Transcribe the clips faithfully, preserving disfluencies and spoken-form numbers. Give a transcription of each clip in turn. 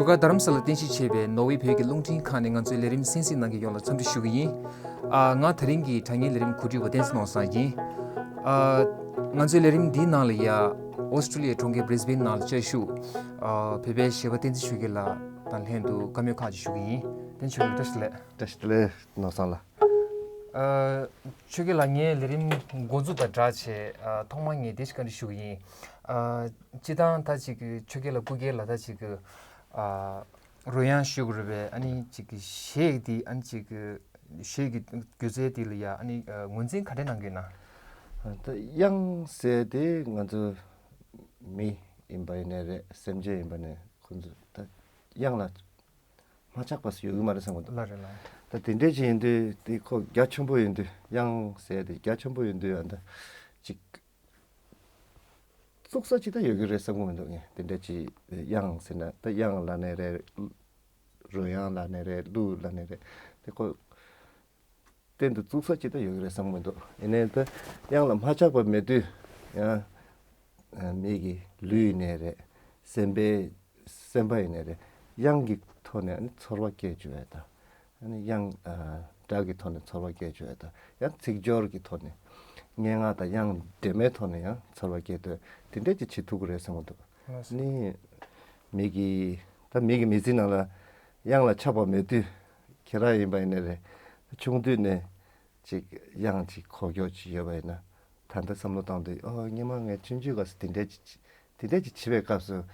བོད་ཁ་རྡ་རམ་ས་ལ་རྟེན་གཞི་བྱས་པའི་ནོར་ཝེ་བོད་ཀྱི་རླུང་འཕྲིན་ཁང་ནས་ང་ཚོའི་ལས་རིམ་གསན་གཟིགས་གནང་མཁན་ཡོངས་ལ་འཚམས་འདྲི་ཞུ་གི་ཡིན། ཨ། ང་དེ་རིང་གི་དྲ་བརྙན་ལས་རིམ་གོ་སྒྲིག་པ་བསྟན་འཛིན་ནོར་བཟང་ཡིན། ཨ། ང་ཚོའི་ལས་རིམ་འདིའི་ནང་ལ་ཡ་ཨོ་སི་ཀྲུ་ལི་ཡའི་གྲོང་ཁྱེར་བྷི་རི་སི་བྷེན་ནང་ལ་བཅའ་བཞུགས། ཨ། བོད་པའི་གཞས་པ་བསྟན་འཛིན་ཆོས་རྒྱལ་ལགས་དང་ལྷན་དུ་བཀའ་མོལ་ཁག་ཅིག་ཞུ་གི་ཡིན། བསྟན་ཆོས་རྒྱལ་ལགས་བཀྲ་ཤིས་བདེ་ལེགས། བཀྲ་ཤིས་བདེ་ལེགས་ནོར་བཟང་ལགས། ཨ། ཆོས་རྒྱལ་ལགས། ངའི་ལས་རིམ་འགོ་འཛུགས་དང་སྦྲགས་བྱས། ཨ། ཐོག་མར་ངས་བཀྲ་ཤིས་བདེ་ལེགས་ཞུ་གི་ཡིན། ཨ། སྤྱིར་བཏང་ད་ཅིག་གི་ཆོས་རྒྱལ་ལགས་སྐུ་སྒེར་ལ་ད་ཅིག་གི། ཨ། རོལ་དབྱངས་ཞུ་དགོས་རེད་པས། ཨ་ནི་ཅིག་གི་གཞས་འདི། ཨ་ནི་ཅིག་གི་གཞས་ཀྱི་སྒྱུ་རྩལ་འདི་ལ་ཡ། ཨ་ནི་ངོས་འཛིན་ག་འདྲ་གནང་གི་ཡོད་ན། ད་དབྱངས་ཟེར་དེ་ང་ཚོ་མི་ཡིན་པ་ཡིན་ནའི་རེད། སེམས་ཅན་ཡིན་པ་ནས་ཁོ་ཚོ་ད་དབྱངས་ལ་མ་ཆགས་པ་ཡོད་ཀྱི་མ་རེད་བསམ་གྱི་འདུག་ལགས་རེད་ལགས། ད་དེ་འདྲས་ཅིག་ཡིན་དུས་དེ་ཁོ་རྒྱ་ཆེན་པོ་ཡིན་དུས། དབྱངས་ཟེར་དེ་རྒྱ་ཆེན་པོ་ཡིན་དུས། ཨ། ད་ཅིག་བཙུགས་ས་ཅིག་ད་ཡོད་ཀྱི་རེད་བསམ་གྱི་མི་འདུག་ངས་དེ་འདྲ་ཅིག་དབྱངས་ཟེར་ན། ད་དབྱངས་ལབ་ནའི་རེད། རོལ་དབྱངས་ལབ་ནའི་རེད། གླུ་ལབ་ནའི་རེད། དེ་ཁོ་གཏན་དུ་བཙུགས་ས་ཅིག་ད་ཡོད་ཀྱི་རེད་བསམ་གྱི་མི་འདུག་ཡིན་ནའི་ད་དབྱངས་ལ་མ་ཆགས་པ་མེད་དུས། ཡང་མི་གི་ལུས་ཡིན་ནའི་རེད། སེམས་པའི་སེམས་པ་ཡིན་ནའི་རེད། དབྱངས་ཀྱི་ཐོག་ནས་ཚོར་བ་སྐྱེ་བཅུག་པ་དང་། ཨ་ནི་དབྱངས། ཨ། སྒྲ་གི་ཐོག་ནས་ཚོར་བ་སྐྱེ་བཅུག་པ་དང་། ཡང་ཚིག་སྦྱོར་གྱི་ཐོག་ནས། སྙན་ངག་དང་དབྱངས་འདྲེས་མའི་ཐོག་ནས་ཡང་ཚོར་བ་སྐྱེ་འདོད། དེ་འདྲས་ཅིག་བྱེད་ཐུབ་ཀྱི་རེད་བསམ་གྱི་འདུག་ལགས་སོ། ནི་མི་གི། ད་མི་གི་མི་ཚེ་ནང་ལ་དབྱངས་ལ་ཆགས་པ་མེད་དུས། ཁྱེད་རང་ཡིན་པ་ཡིན་ནའི་རེད། ཆུང་དུས་ནས་ཅིག་དབྱངས་ཅིག་གོ་རྒྱུ་ཅིག་ཡོད་པ་ཡིན་ན། ད་ལྟ་བསམ་བློ་བཏང་དུས། ཨོ། སྔོན་མ་ངས་ཆུང་ཆུང་སྐབས་སུ་དེ་འདྲས་ཅིག་དེ་འདྲས་ཅིག་བྱེད་པའི་སྐབས་སུ།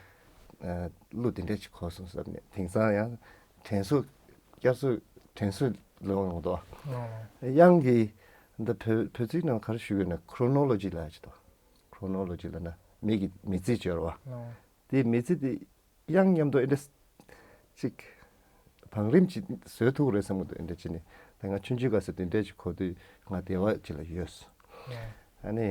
ཨ། གླུ་དེ་འདྲས་ཅིག་གོ་སོང་བསམ་ནས། དེང་སང་ཡང་དྲན་གསོ། བསྐྱར་གསོ། དྲན་གསོ་ལོང་ཡོང་དོ། ཨོ། དབྱངས་ཀྱི། འདི་བོད་བོད་ཚིག་ནང་ག་རེ་ཞུ་གི་ཡོད་ན། ཁྲོ་ནོ་ལོ་ཇི་ལབ་ཅིག་འདུག་ཁྲོ་ནོ་ལོ་ཇི་ལབ་ན་མི་གི་མི་ཚེ་སྦྱོར་བ། ཨོ། དེ་མི་ཚེ་དེ་དབྱངས་མཉམ་དུ་ཨེ་འདྲ་ཅིག་བང་རིམ་ཅིག་བཟོ་ཐུབ་ཀྱི་རེད་བསམ་གྱི་འདུག་ཨེ་འདྲ་བྱས་ནས། ད་ང་ཆུང་ཆུང་སྐབས་སུ་དེ་འདྲ་ཅིག་གོ་དུས་ང་བདེ་བ་ཅིག་ལ་ཡོད། ཨ་ནི་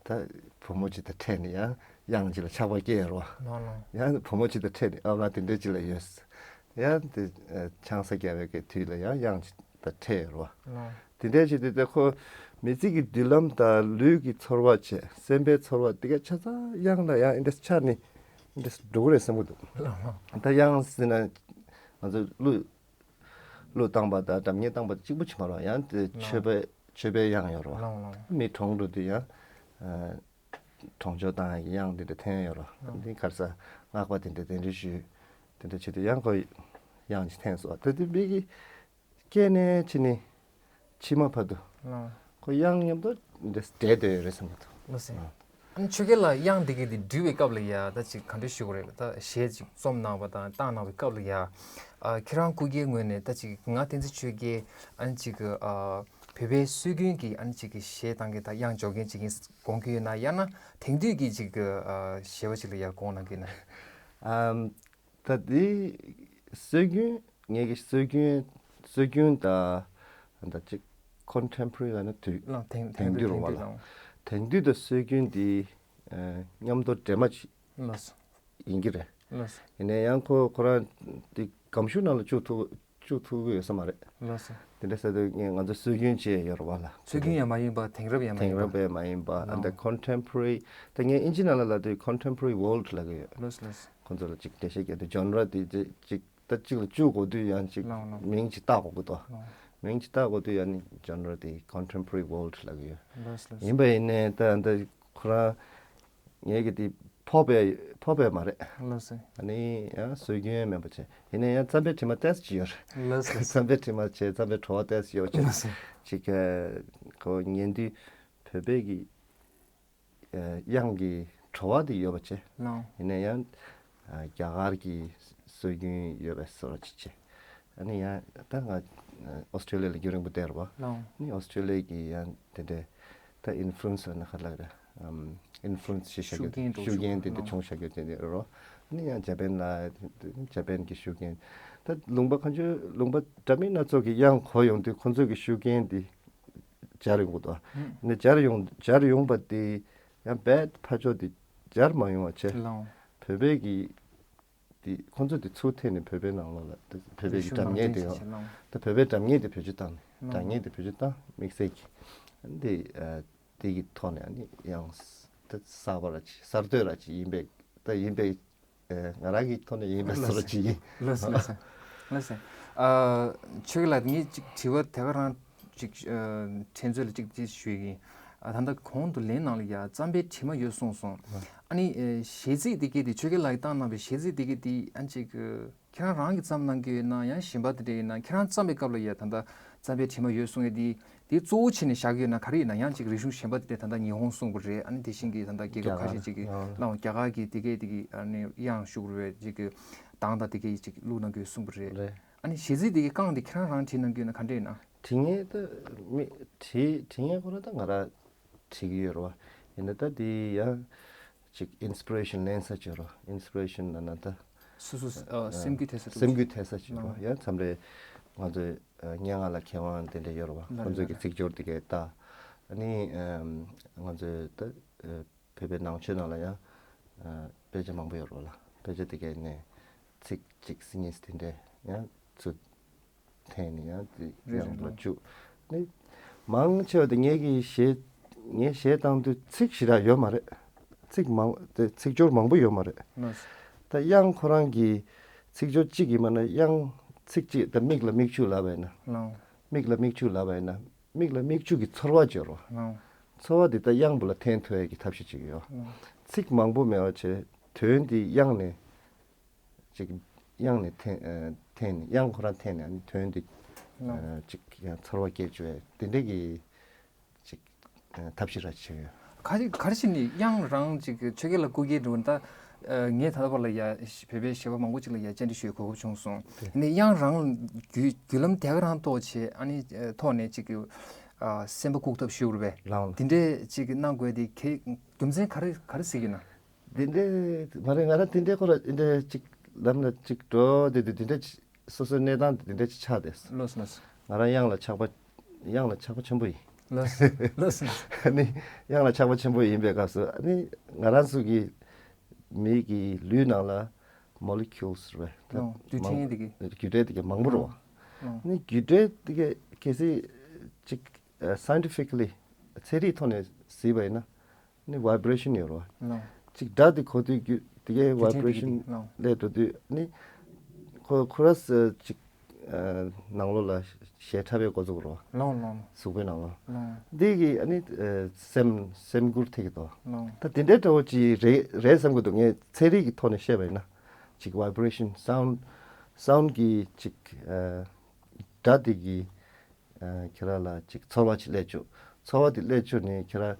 ད་བུ་མོ་ཅིག་དང་འཕྲད་ནས་ཡང་དབྱངས་ཅིག་ལ་ཆགས་པ་སྐྱེ་ཡོད་རེད་བ། ཡང་བུ་མོ་ཅིག་དང་འཕྲད་ནས། ཨ། ང་དེ་འདྲ་ཅིག་ལ་ཡོད། ཡང་དེ། ཨ། ཆང་ས་རྒྱག་པའི་གི་དུས་ལ་ཡང་དབྱངས་ཅིག་དང་འཕྲད་ཡོད་རེད་བ། དེ་འདྲ་བྱས་དུས་ད་ཁོ་མི་ཚེ་གི་མདུན་ལམ་དང་ལུས་ཀྱི་ཚོར་བ་བྱས། སེམས་པའི་ཚོར་བ་དེ་ག་ཆ་ཚང་དབྱངས་ལ་ཡང་ཨེ་འདྲ་ཆགས་ནས་ཨེ་འདྲ་འགྲོ་གི་རེད་བསམ་གྱི་འདུག་ད་དབྱངས་ཟེར་ན་ང་ཚོ་གླུ་གླུ་བཏང་པ་དང་སྒྲ་སྙན་བཏང་པ་གཅིག་པུ་ཅིག་མ་རེད་བ། ཡང་དེ་ལགས། མཆོད་པའི་མཆོད་པའི་དབྱངས་ཡོད་རེད་བ། ལགས་ལགས། མི་གྲོངས་འགྲོ་དུས་ཡང་། ཨ། གྲོང་ཆོག་བཏང་ཡག་གི་དབྱངས་དེ་འདྲ་འཐེན་ཡོད་རེད་བ། ལགས། འདི་ག་རེ་ཟ། སྔགས་པ་དེ་འདྲ་གདན་འདྲེན་ཞུས། དེ་འདྲ་བྱེད་དུས་ཡང་ཁོ་དབྱངས་ཅིག་འཐེན་སོང་བ། ད་དེ་མི་གི་སྐྱེས་ནས་ཕྱིན་ནས་ཕྱི་མ་བར་དུ། ལགས། ཁོ་དབྱངས་མཉམ་དུ་འདྲེས་བསྡད་ཡོད་རེད་བསམ་གྱི་འདུག་ལགས་སེ། ཨ། ཨ་ནི་ཆོས་རྒྱལ་ལགས་དབྱངས་འདི་གི་འདི་འབྲི་བའི་སྐབས་ལ་ཡ་ད་ཅིག་ག་འདྲ་ཞུ་དགོས་རེད། ད་གཞས་ཅིག་རྩོམ་གནང་བ་དང་བཏང་གནང་བའི་སྐབས་ལ་ཡ། ཨ། ཁྱེད་རང་སྐུ་སྒེར་ངོས་ནས་ད་ཅིག་ང་བསྟན་འཛིན་ཆོས་རྒྱལ། ཨ་ནི་ཅིག་གི། ཨ། བོད་པའི་སྲོལ་རྒྱུན་གྱི། ཨ་ནི་ཅིག་གི་གཞས་བཏང་མཁན་དང་དབྱངས་འཇོག་མཁན་ཅིག་ཡིན་དགོངས་ཀྱི་ཡོད་ན། ཡང་ན་དེང་དུས་ཀྱི་ཅིག་གི། ཨ། གཞས་པ་ཅིག་ལ་ཡ་དགོངས་གནང་གི་ཡོད་ན། ཨམ། ད་དེ་སྲོལ་རྒྱུན། ངེད་ཀྱི་སྲོལ་རྒྱུན། སྲོལ་རྒྱུན་དང་། ད་ཅིག་ཁོན་ཊེམ་པོ་རེ་རི་ལབ་ན་དུས། ལགས། དེང་དེང་དེང་དུས་རེད་བ། དེང་དུས། ལགས། དེང་དུས་དང་སྲོལ་རྒྱུན་དེ། ཨ། མཉམ་དུ་འདྲེས་མ་ཅིག་ལགས། ཡིན་གྱི་རེད། ལགས། ཡིན་ནའི་ཡང་ཁོ་ཁོ་རང་དེ་སྒམ་ཤུགས་ནང་ལ་བཅུག་ཐུབ་བཅུག་ཐུབ་ཀྱི་ཡོད་ས་མ་རེད། ལགས་སོ། དེ་འདྲ་ཟེར་དུས་ངས་ང་ཚོ་སྲོལ་རྒྱུན་བྱས་ཡོད་རེད་བ་ལ། སྲོལ་རྒྱུན་ཡང་མ་ཡིན་པ། དེང་རབས་ཡང་མ་ཡིན་པ། དེང་རབས་ཡང་མ་ཡིན་པ། ཨ། ཨ། འདི་ཁོན་ཊེམ་པོ་རེ་རི། ད་ངས་དབྱིན་ཇི་ནང་ལ་ལབ་དུས་ཁོན་ཊེམ་པོ་རེ་རི་ཝོརལ་ཌི་ལབ་ཀྱི་ཡོད། ལགས་ལགས། ཁོང་ཚོ་ལ་ཅིག་འགྲེལ་བཤད་རྒྱག་དུས་ཇོན་ར་དེ་ཅིག་ཅིག་ད་གཅིག་ལ་བཅུག་དགོས་དུས་ཡང་ཅིག་ལགས་ལགས། མིང་ཅིག་བཏགས་དགོས་ཀྱི་འདུག་ལགས། མིང་ཅིག་བཏགས་དགོས་དུས་ཡང་ནི་ཇོན་ར་དེ་ཁོན་ཊེམ་པོ་རེ་རི་ཝོརལ་ཌི་ལབ་ཀྱི་ཡོད། ལགས་ལགས། ཡིན་པ་ཡིན་ནའི་ད་འདི་ཁོ་རང་ངེད་ཀྱི་དེ་ཕོག་པའི་ཕོག་པའི་མ་རེད། ལགས་སེ། ཨ་ནི་ཡང་སྲོལ་རྒྱུན་མིན་པ་བྱས། ཡིན་ནའི་ཡང་རྩམ་པའི་དྲི་མ་ཏོག་ཙམ་ཅིག་ཡོད་རེད། ལགས་སེ། རྩམ་པའི་དྲི་མ་བྱས། རྩམ་པའི་བྲོ་བ་ཏོག་ཙམ་ཡོད་བྱས། ལགས་སེ། ཅིག་ཁོ་ཉན་དུས་བོད་པའི་གི། ཨ། དབྱངས་ཀྱི་བྲོ་བ་དེ་ཡོད་པ་བྱས། ལགས། ཡིན་ནའི་ཡང་། ཨ། རྒྱ་གར་གྱི་སྲོལ་རྒྱུན་ཡོད་པའི་བཟོ་འདྲ་ཅིག་བྱས། ཨ་ནི་ཡང་ད་ང་ཨོ་སི་ཀྲི་ལི་ཡ་ལ་རྒྱུན་རིང་པོ་བསྡད་རེད་བ། ལགས། ཨ་ནི་ཨོ་སི་ཀྲི་ལི་ཡ་གི་ཡང་དེ་འདྲའི་ད་ཨིན་ཕུ་ལུ་ཨེན་སི་ལབ་ན་ག་རེ་ལབ་རེད། ཨམ། ཨིན་ཕུ་ལུ་ཨེན་སི་ཞེས་བྱ་རྒྱུ། ཤུགས་རྐྱེན་འགྲོ། ཤུགས་རྐྱེན་དེ་འདྲ། ལགས། བྱུང་བྱ་རྒྱུ་དེ་འདྲ་རེད་བ། ཨ་ནི་ཡང་ཇ་པན་ལ། ཇ་པན་གྱི་ཤུགས་རྐྱེན། ད་ལུང་པ་གང་བྱོའི་ལུང་པ་འདྲ་མིན་སྣ་ཚོགས་ཀྱི་དབྱངས་གོ་ཡོང་དུས་ཁོང་ཚོ་གི་ཤུགས་རྐྱེན་དེ་སྦྱར་ཡོང་གི་འདུག་ཨ། ཨུམ། ནས་སྦྱར་ཡོང་སྦྱར་ཡོང་པ་དེ་ཡང་རྦད་ཕར་ཕྱོགས་དེ་སྦྱར་མ་ཡོང་བ་བྱས། ལགས། བོད་པའི་གི་དེ་ཁོང་ཚོ་དེ་ཚུར་འཐེན་ནས་བོད་པའི་ནང་ལོགས་ལ་བོད་པའི་གི་སྒྲ་སྙན་དེ་ཡོད། ལགས། ད་བོད་པའི་སྒྲ་སྙན་དེ་བེད་སྤྱོད་བཏང་ནས། སྒྲ་སྙན་དེ་བེད་སྤྱོད་བཏང་། དམིགས་བསལ་གྱི་འདི། ཨ། དེ་གི་ཐོག་ནས་ཨ་ནི་ཡང་ད་གསར་པ་ར་ཅིག་གསར་གཏོད་ར་ཅིག་ཡིན་པའི། ད་ཡིན་པའི་ ཨ་ང་རང་གི་ཐོག་ནས་ཡིན་པའི་བཟོ་འདྲ་ཅིག་ཡིན། ལགས་སོ། ལགས་སོ། ལགས་སོ། ཨ་ཆོས་རྒྱལ་ལགས། ངས་ཅིག་དྲི་བ་དེ་ག་རང་ཅིག་ཨ་ཕྲན་ཚོད་ལ་ཅིག་ཅིག་ཞུ་གི་ཡིན། ཨ་ད་ལྟ་གོང་དུ་ལན་ནང་ལ་ཡ་རྩོམ་པའི་དྲི་མ་ཡོད་གསུངས་སོང་། ཨ་ནི་ཨ་གཞས་ཚིག་དེ་གས་དེ་ཆོས་རྒྱལ་ལགས་ཀྱིས་བཏང་གནང་བའི་གཞས་ཚིག་དེ་གས་དེ་ཨ་ཅིག་ཨ་ཁྱེད་རང་རང་གིས་བརྩམས་གནང་གི་ཡོད་ན། ཡང་གཞན་པ་དེ་འདྲ་ཡིན་ན། ཁྱེད་རང་བརྩམས་པའི་སྐབས་ལ་ཡ་ད་ལྟ་རྩོམ་པའི་དྲི་མ་ཡོད་གསུང་ཡས་དེ་དེ་གཙོ་བོ་བྱས་ནས་བཞག་གི་ཡོད་ན། ག་རེ་ཡིན་ན། ཡང་ཅིག་རིག་གཞུང་གཞན་པ་དེ་འདྲ་ད་ལྟ་ཉི་ཧོང་གསུང་དགོས་རེད། ཨ་ནི་དེ་བཞིན་གྱི་ད་ལྟ་རྒྱལ་ཁབ་ཁ་ཤས་ཅིག་གི་རྒྱ་གར་ལའང་རྒྱ་གར་གྱི་དེ་གས་དེ་གི་ཨ་ནི་དབྱངས་ཞུ་དགོས་རེད། ཅིག་གི་གདངས་དང་དེ་གས་ཅིག་བླུགས་གནང་གི་ཡོད་གསུང་གི་རེད། རེད། ཨ་ནི་གཞས་ཚིག་དེ་གི་རྐང་དེ་ཁྱེད་རང་རང་བྲིས་གནང་གི་ཡོད་ན། ག་འདྲ་ཡིན་ན། བྲིས་མཁན་ད་མི་བྲིས་བྲིས་མཁན་ཁོ་རང་ད་ང་རང་བྲིས་ཀྱི་ཡོད་རེད་བ། ཡིན་ན་ད་དེ་ཡང་ཅིག་ཨིན་སི་པི་རེ་ཤན་ལེན་ས་ཅིག་རོ། ཨིན་སི་པི་རེ་ཤན་ལབ་ན་ད་སོ་སོ་ཨ་སེམས་འགུལ་ཐེབས་ས་སེམས་འགུལ་ཐེབས་ས་ཅིག་རོ། ཨ་ཡང་མཚམས་རེ་ང་ཚོའི་ཨ་སྙན་ངག་ལ་མཁས་དབང་དེ་འདྲ་ཡོད་རེད་བ། ལགས་རེད། ཁོང་ཚོས་ཀྱི་ལགས་རེད། ཚིག་སྦྱོར་དེ་གས་ལྟ། ཨ་ནི་ཨམ་ང་ཚོའི་ད་ཨ་བོད་པའི་ནང་ཆོས་ནང་ལ་ཡང་ཨ་དཔེ་ཆ་མང་པོ་ཡོད་རེད་བ་ལ། དཔེ་ཆ་དེ་གས་ནས་ཚིག་གཅིག་ཟེར་གཉིས་ཟེར་དེ་འདྲ་ཡང་ཚུར་འཐེན་ནས་ཡང་དེ་རེད་རེད། ཡང་ལ་བཅུག་ནི། མང་ཆེ་བ་དེ་ངེད་ཀྱི་གཞས་ངས་གཞས་བཏང་དུས་ཚིག་ཞེ་དྲག་ཡོད་མ་རེད། ཚིག་མང་དེ་ཚིག་སྦྱོར་མང་པོ་ཡོད་མ་རེད། ལགས་སོ། ད་དབྱངས་ཁོ་རང་གི་ཚིག་སྦྱོར་གཅིག་ཡིན་པ་ན། དབྱངས་ཚིག་གཅིག་ད་མིག་ལ་མིག་ཆུ་ལབ་པ་ཡིན་ན། ལགས། མིག་ལ་མིག་ཆུ་ལབ་པ་ཡིན་ན། མིག་ལ་མིག་ཆུ་གི་ཚོར་བ་སྦྱོར་བ། ལགས། ཚོར་བ་དེ་ད་དབྱངས་པོ་ལ་འཐེན་ཐུབ་ཡས་ཀྱི་ཐབས་ཤེས་ཅིག་ཡོད། ལགས། ཚིག་མང་པོ་མེད་པ་བྱས། དོན་དེ་དབྱངས་ནས་ཅིག་དབྱངས་ནས་འཐེན་ཨ་འཐེན་ནས། དབྱངས་ཁོ་རང་འཐེན་ནས་ཨ་ནི་དོན་དེ་ལགས། ཨ་ཅིག་ཡང་ཚོར་བ་སྐྱེ་བཅུག་ཡས་དེ་འདྲ་གི་ཅིག་ཨ་ཐབས་ཤེས་ར་བྱས་ཡོད། ག་རེ་ག་རེ་བྱས་ནས་དབྱངས་རང་ཅིག་ཆོས་རྒྱལ་ལགས་སྐུ་སྒེར་འགྲོ་ན། ད་ཨ་ངས་ད་ལྟ་བར་ལ་ཡ་བོད་པའི་གཞས་པ་མང་པོ་ཅིག་ལ་ཡ་བཅར་འདྲི་ཞུ་གོ་སྐབས་བྱུང་སོང་། དེ་ནས་དབྱངས་རང་བརྒྱུད་བརྒྱུད་ལམ་དེ་ག་རང་ཐོག་བྱས། ཨ་ནི་ཨ་ཐོག་ནས་ཅིག་གི་ཨ་སེམས་པ་བཀུག་ཐབས་ཞུ་དགོས་པས། ལགས། དེ་འདྲས་ཅིག་གནང་དགོས་དེ་གལ་རྒྱུ་མཚན་ག་རེ་ག་རེ་གཟིགས་ཀྱི་ན། འདི་འདྲའི་མ་རེད། ང་རང་འདི་འདྲའི་སྐོར་ལ་འདི་འདྲའི་ཅིག་ལམ་ལ་ཅིག་འགྲོ་དེ་དུས་འདི་འདྲའི་ཅིག་སོ་སོའི་གནས་སྟངས་འདི་འདྲའི་ཅིག་ཆགས་བསྡད་སོང་། ལགས་སོ། ལགས་སོ། ང་རང་དབྱངས་ལ་ཆགས་པ་དབྱངས་ལ་ཆགས་པ་ཆེན་པོ་ཡིན། ལགས་སོ། ལགས་སོ། ཨ་ནི་དབྱངས་ལ་ཆགས་པ་ཆེན་པོ་ཡིན་པའི་སྐབས་སུ། ཨ་ནི་ང་རང་ཚོ་གི་མི་གི་ལུས་ནང་ལ་མོ་ལེ་ཀུལ་སི་རེད། ད་ལགས། རྡུལ་ཕྲན་མང་དེ་གི་རྒྱུ་འབྲས་དེ་གི་མང་པོ་རེད་བ། ལགས། ཨ་ནི་རྒྱུ་འབྲས་དེ་གི་གལ་སྲིད་ཅིག་ཨ་སའེན་ཊི་ཕིག་ལི་ཚན་རིག་ཐོག་ནས་གཟིགས་པ་ཡིན་ན། ནི་vibration་ཡོད་རེད་བ། ལགས། ཅིག་སྒྲ་དེ་གོ་དུས་རྒྱུ་དེ་གའི་རྒྱུ་ཕྲན་དེ་གི་vibration ལགས། སླེབས་འགྲོ་དུས་ནི་ཁོ་ཁོ་ར་ཅིག་ཨ་ནང་ལོགས་ལ་གཞས་འཁྲབ་པའི་འགོ་བཙུགས་རེད་བ། ལགས་ལགས། གཟུགས་པོའི་ནང་ལོགས། ལགས། འདི་གི་ཨ་ནི་ཨ་སེམས་སེམས་ཁུར་ཐེབས་ཀྱི་འདུག། ལགས། ད་དེ་འདྲའི་འདྲ་བོ་ཅིག་རེད་རེད་བསམ་གྱི་འདུག། ངས་ཚན་རིག་གི་ཐོག་ནས་བཤད་པ་ཡིན་ན། ཅིག་vibration sound sound གི་ཅིག་ཨ་སྒྲ་དེ་གི་ཨ་ཁྱེད་རང་ལ་ཅིག་ཚོར་བ་ཅིག་སླེབས་བཅུག། ཚོར་བ་དེ་སླེབས་བཅུག་ནས་ཁྱེད་རང་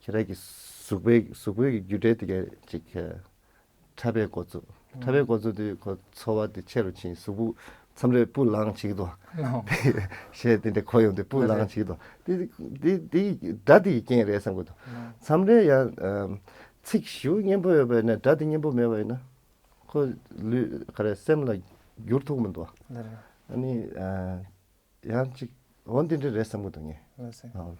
ཁྱེད་རང་གི་གཟུགས་པོའི་གཟུགས་པོའི་རྒྱུ་འབྲས་དེ་ག་ཅིག་ཨ་འཁྲབ་པའི་འགོ་བཙུགས། འཁྲབ་པའི་འགོ་བཙུགས་དུས་ཁོ་ཚོར་བ་དེ་ཆེ་རུ་ཕྱིན། གཟུགས་པོ་མཚམས་རེ་སྤུ་ལངས་བྱེད་ཀྱི་འདུག། ལགས། གཞས་དེ་འདྲ་གོ་ཡོང་དུས་སྤུ་ལགས་ལངས་བྱེད་ཀྱི་འདུག། དེ་དེ་དེ་སྒྲ་དེ་ཡི་རྐྱེན་རེད་བསམ་གྱི་འདུག། ལགས། མཚམས་རེ་ཡང་ཨ་ཚིག་ཞེ་པོ་སྙན་པོ་ཡོད་པ་ཡིན་ན། སྒྲ་དེ་སྙན་པོ་མེད་པ་ཡིན་ན། ཁོ་ལུས་ག་རེ་སེམས་ལ་འགྱུར་ཐུབ་མི་འདུག། ལགས་རེད། ཨ་ནི་ཨ་ཡང་ཅིག་འོ་འདི་འདྲ་རེད་བསམ་གྱི་འདུག་ངས། ལགས་སེ། ཨ། ཨ།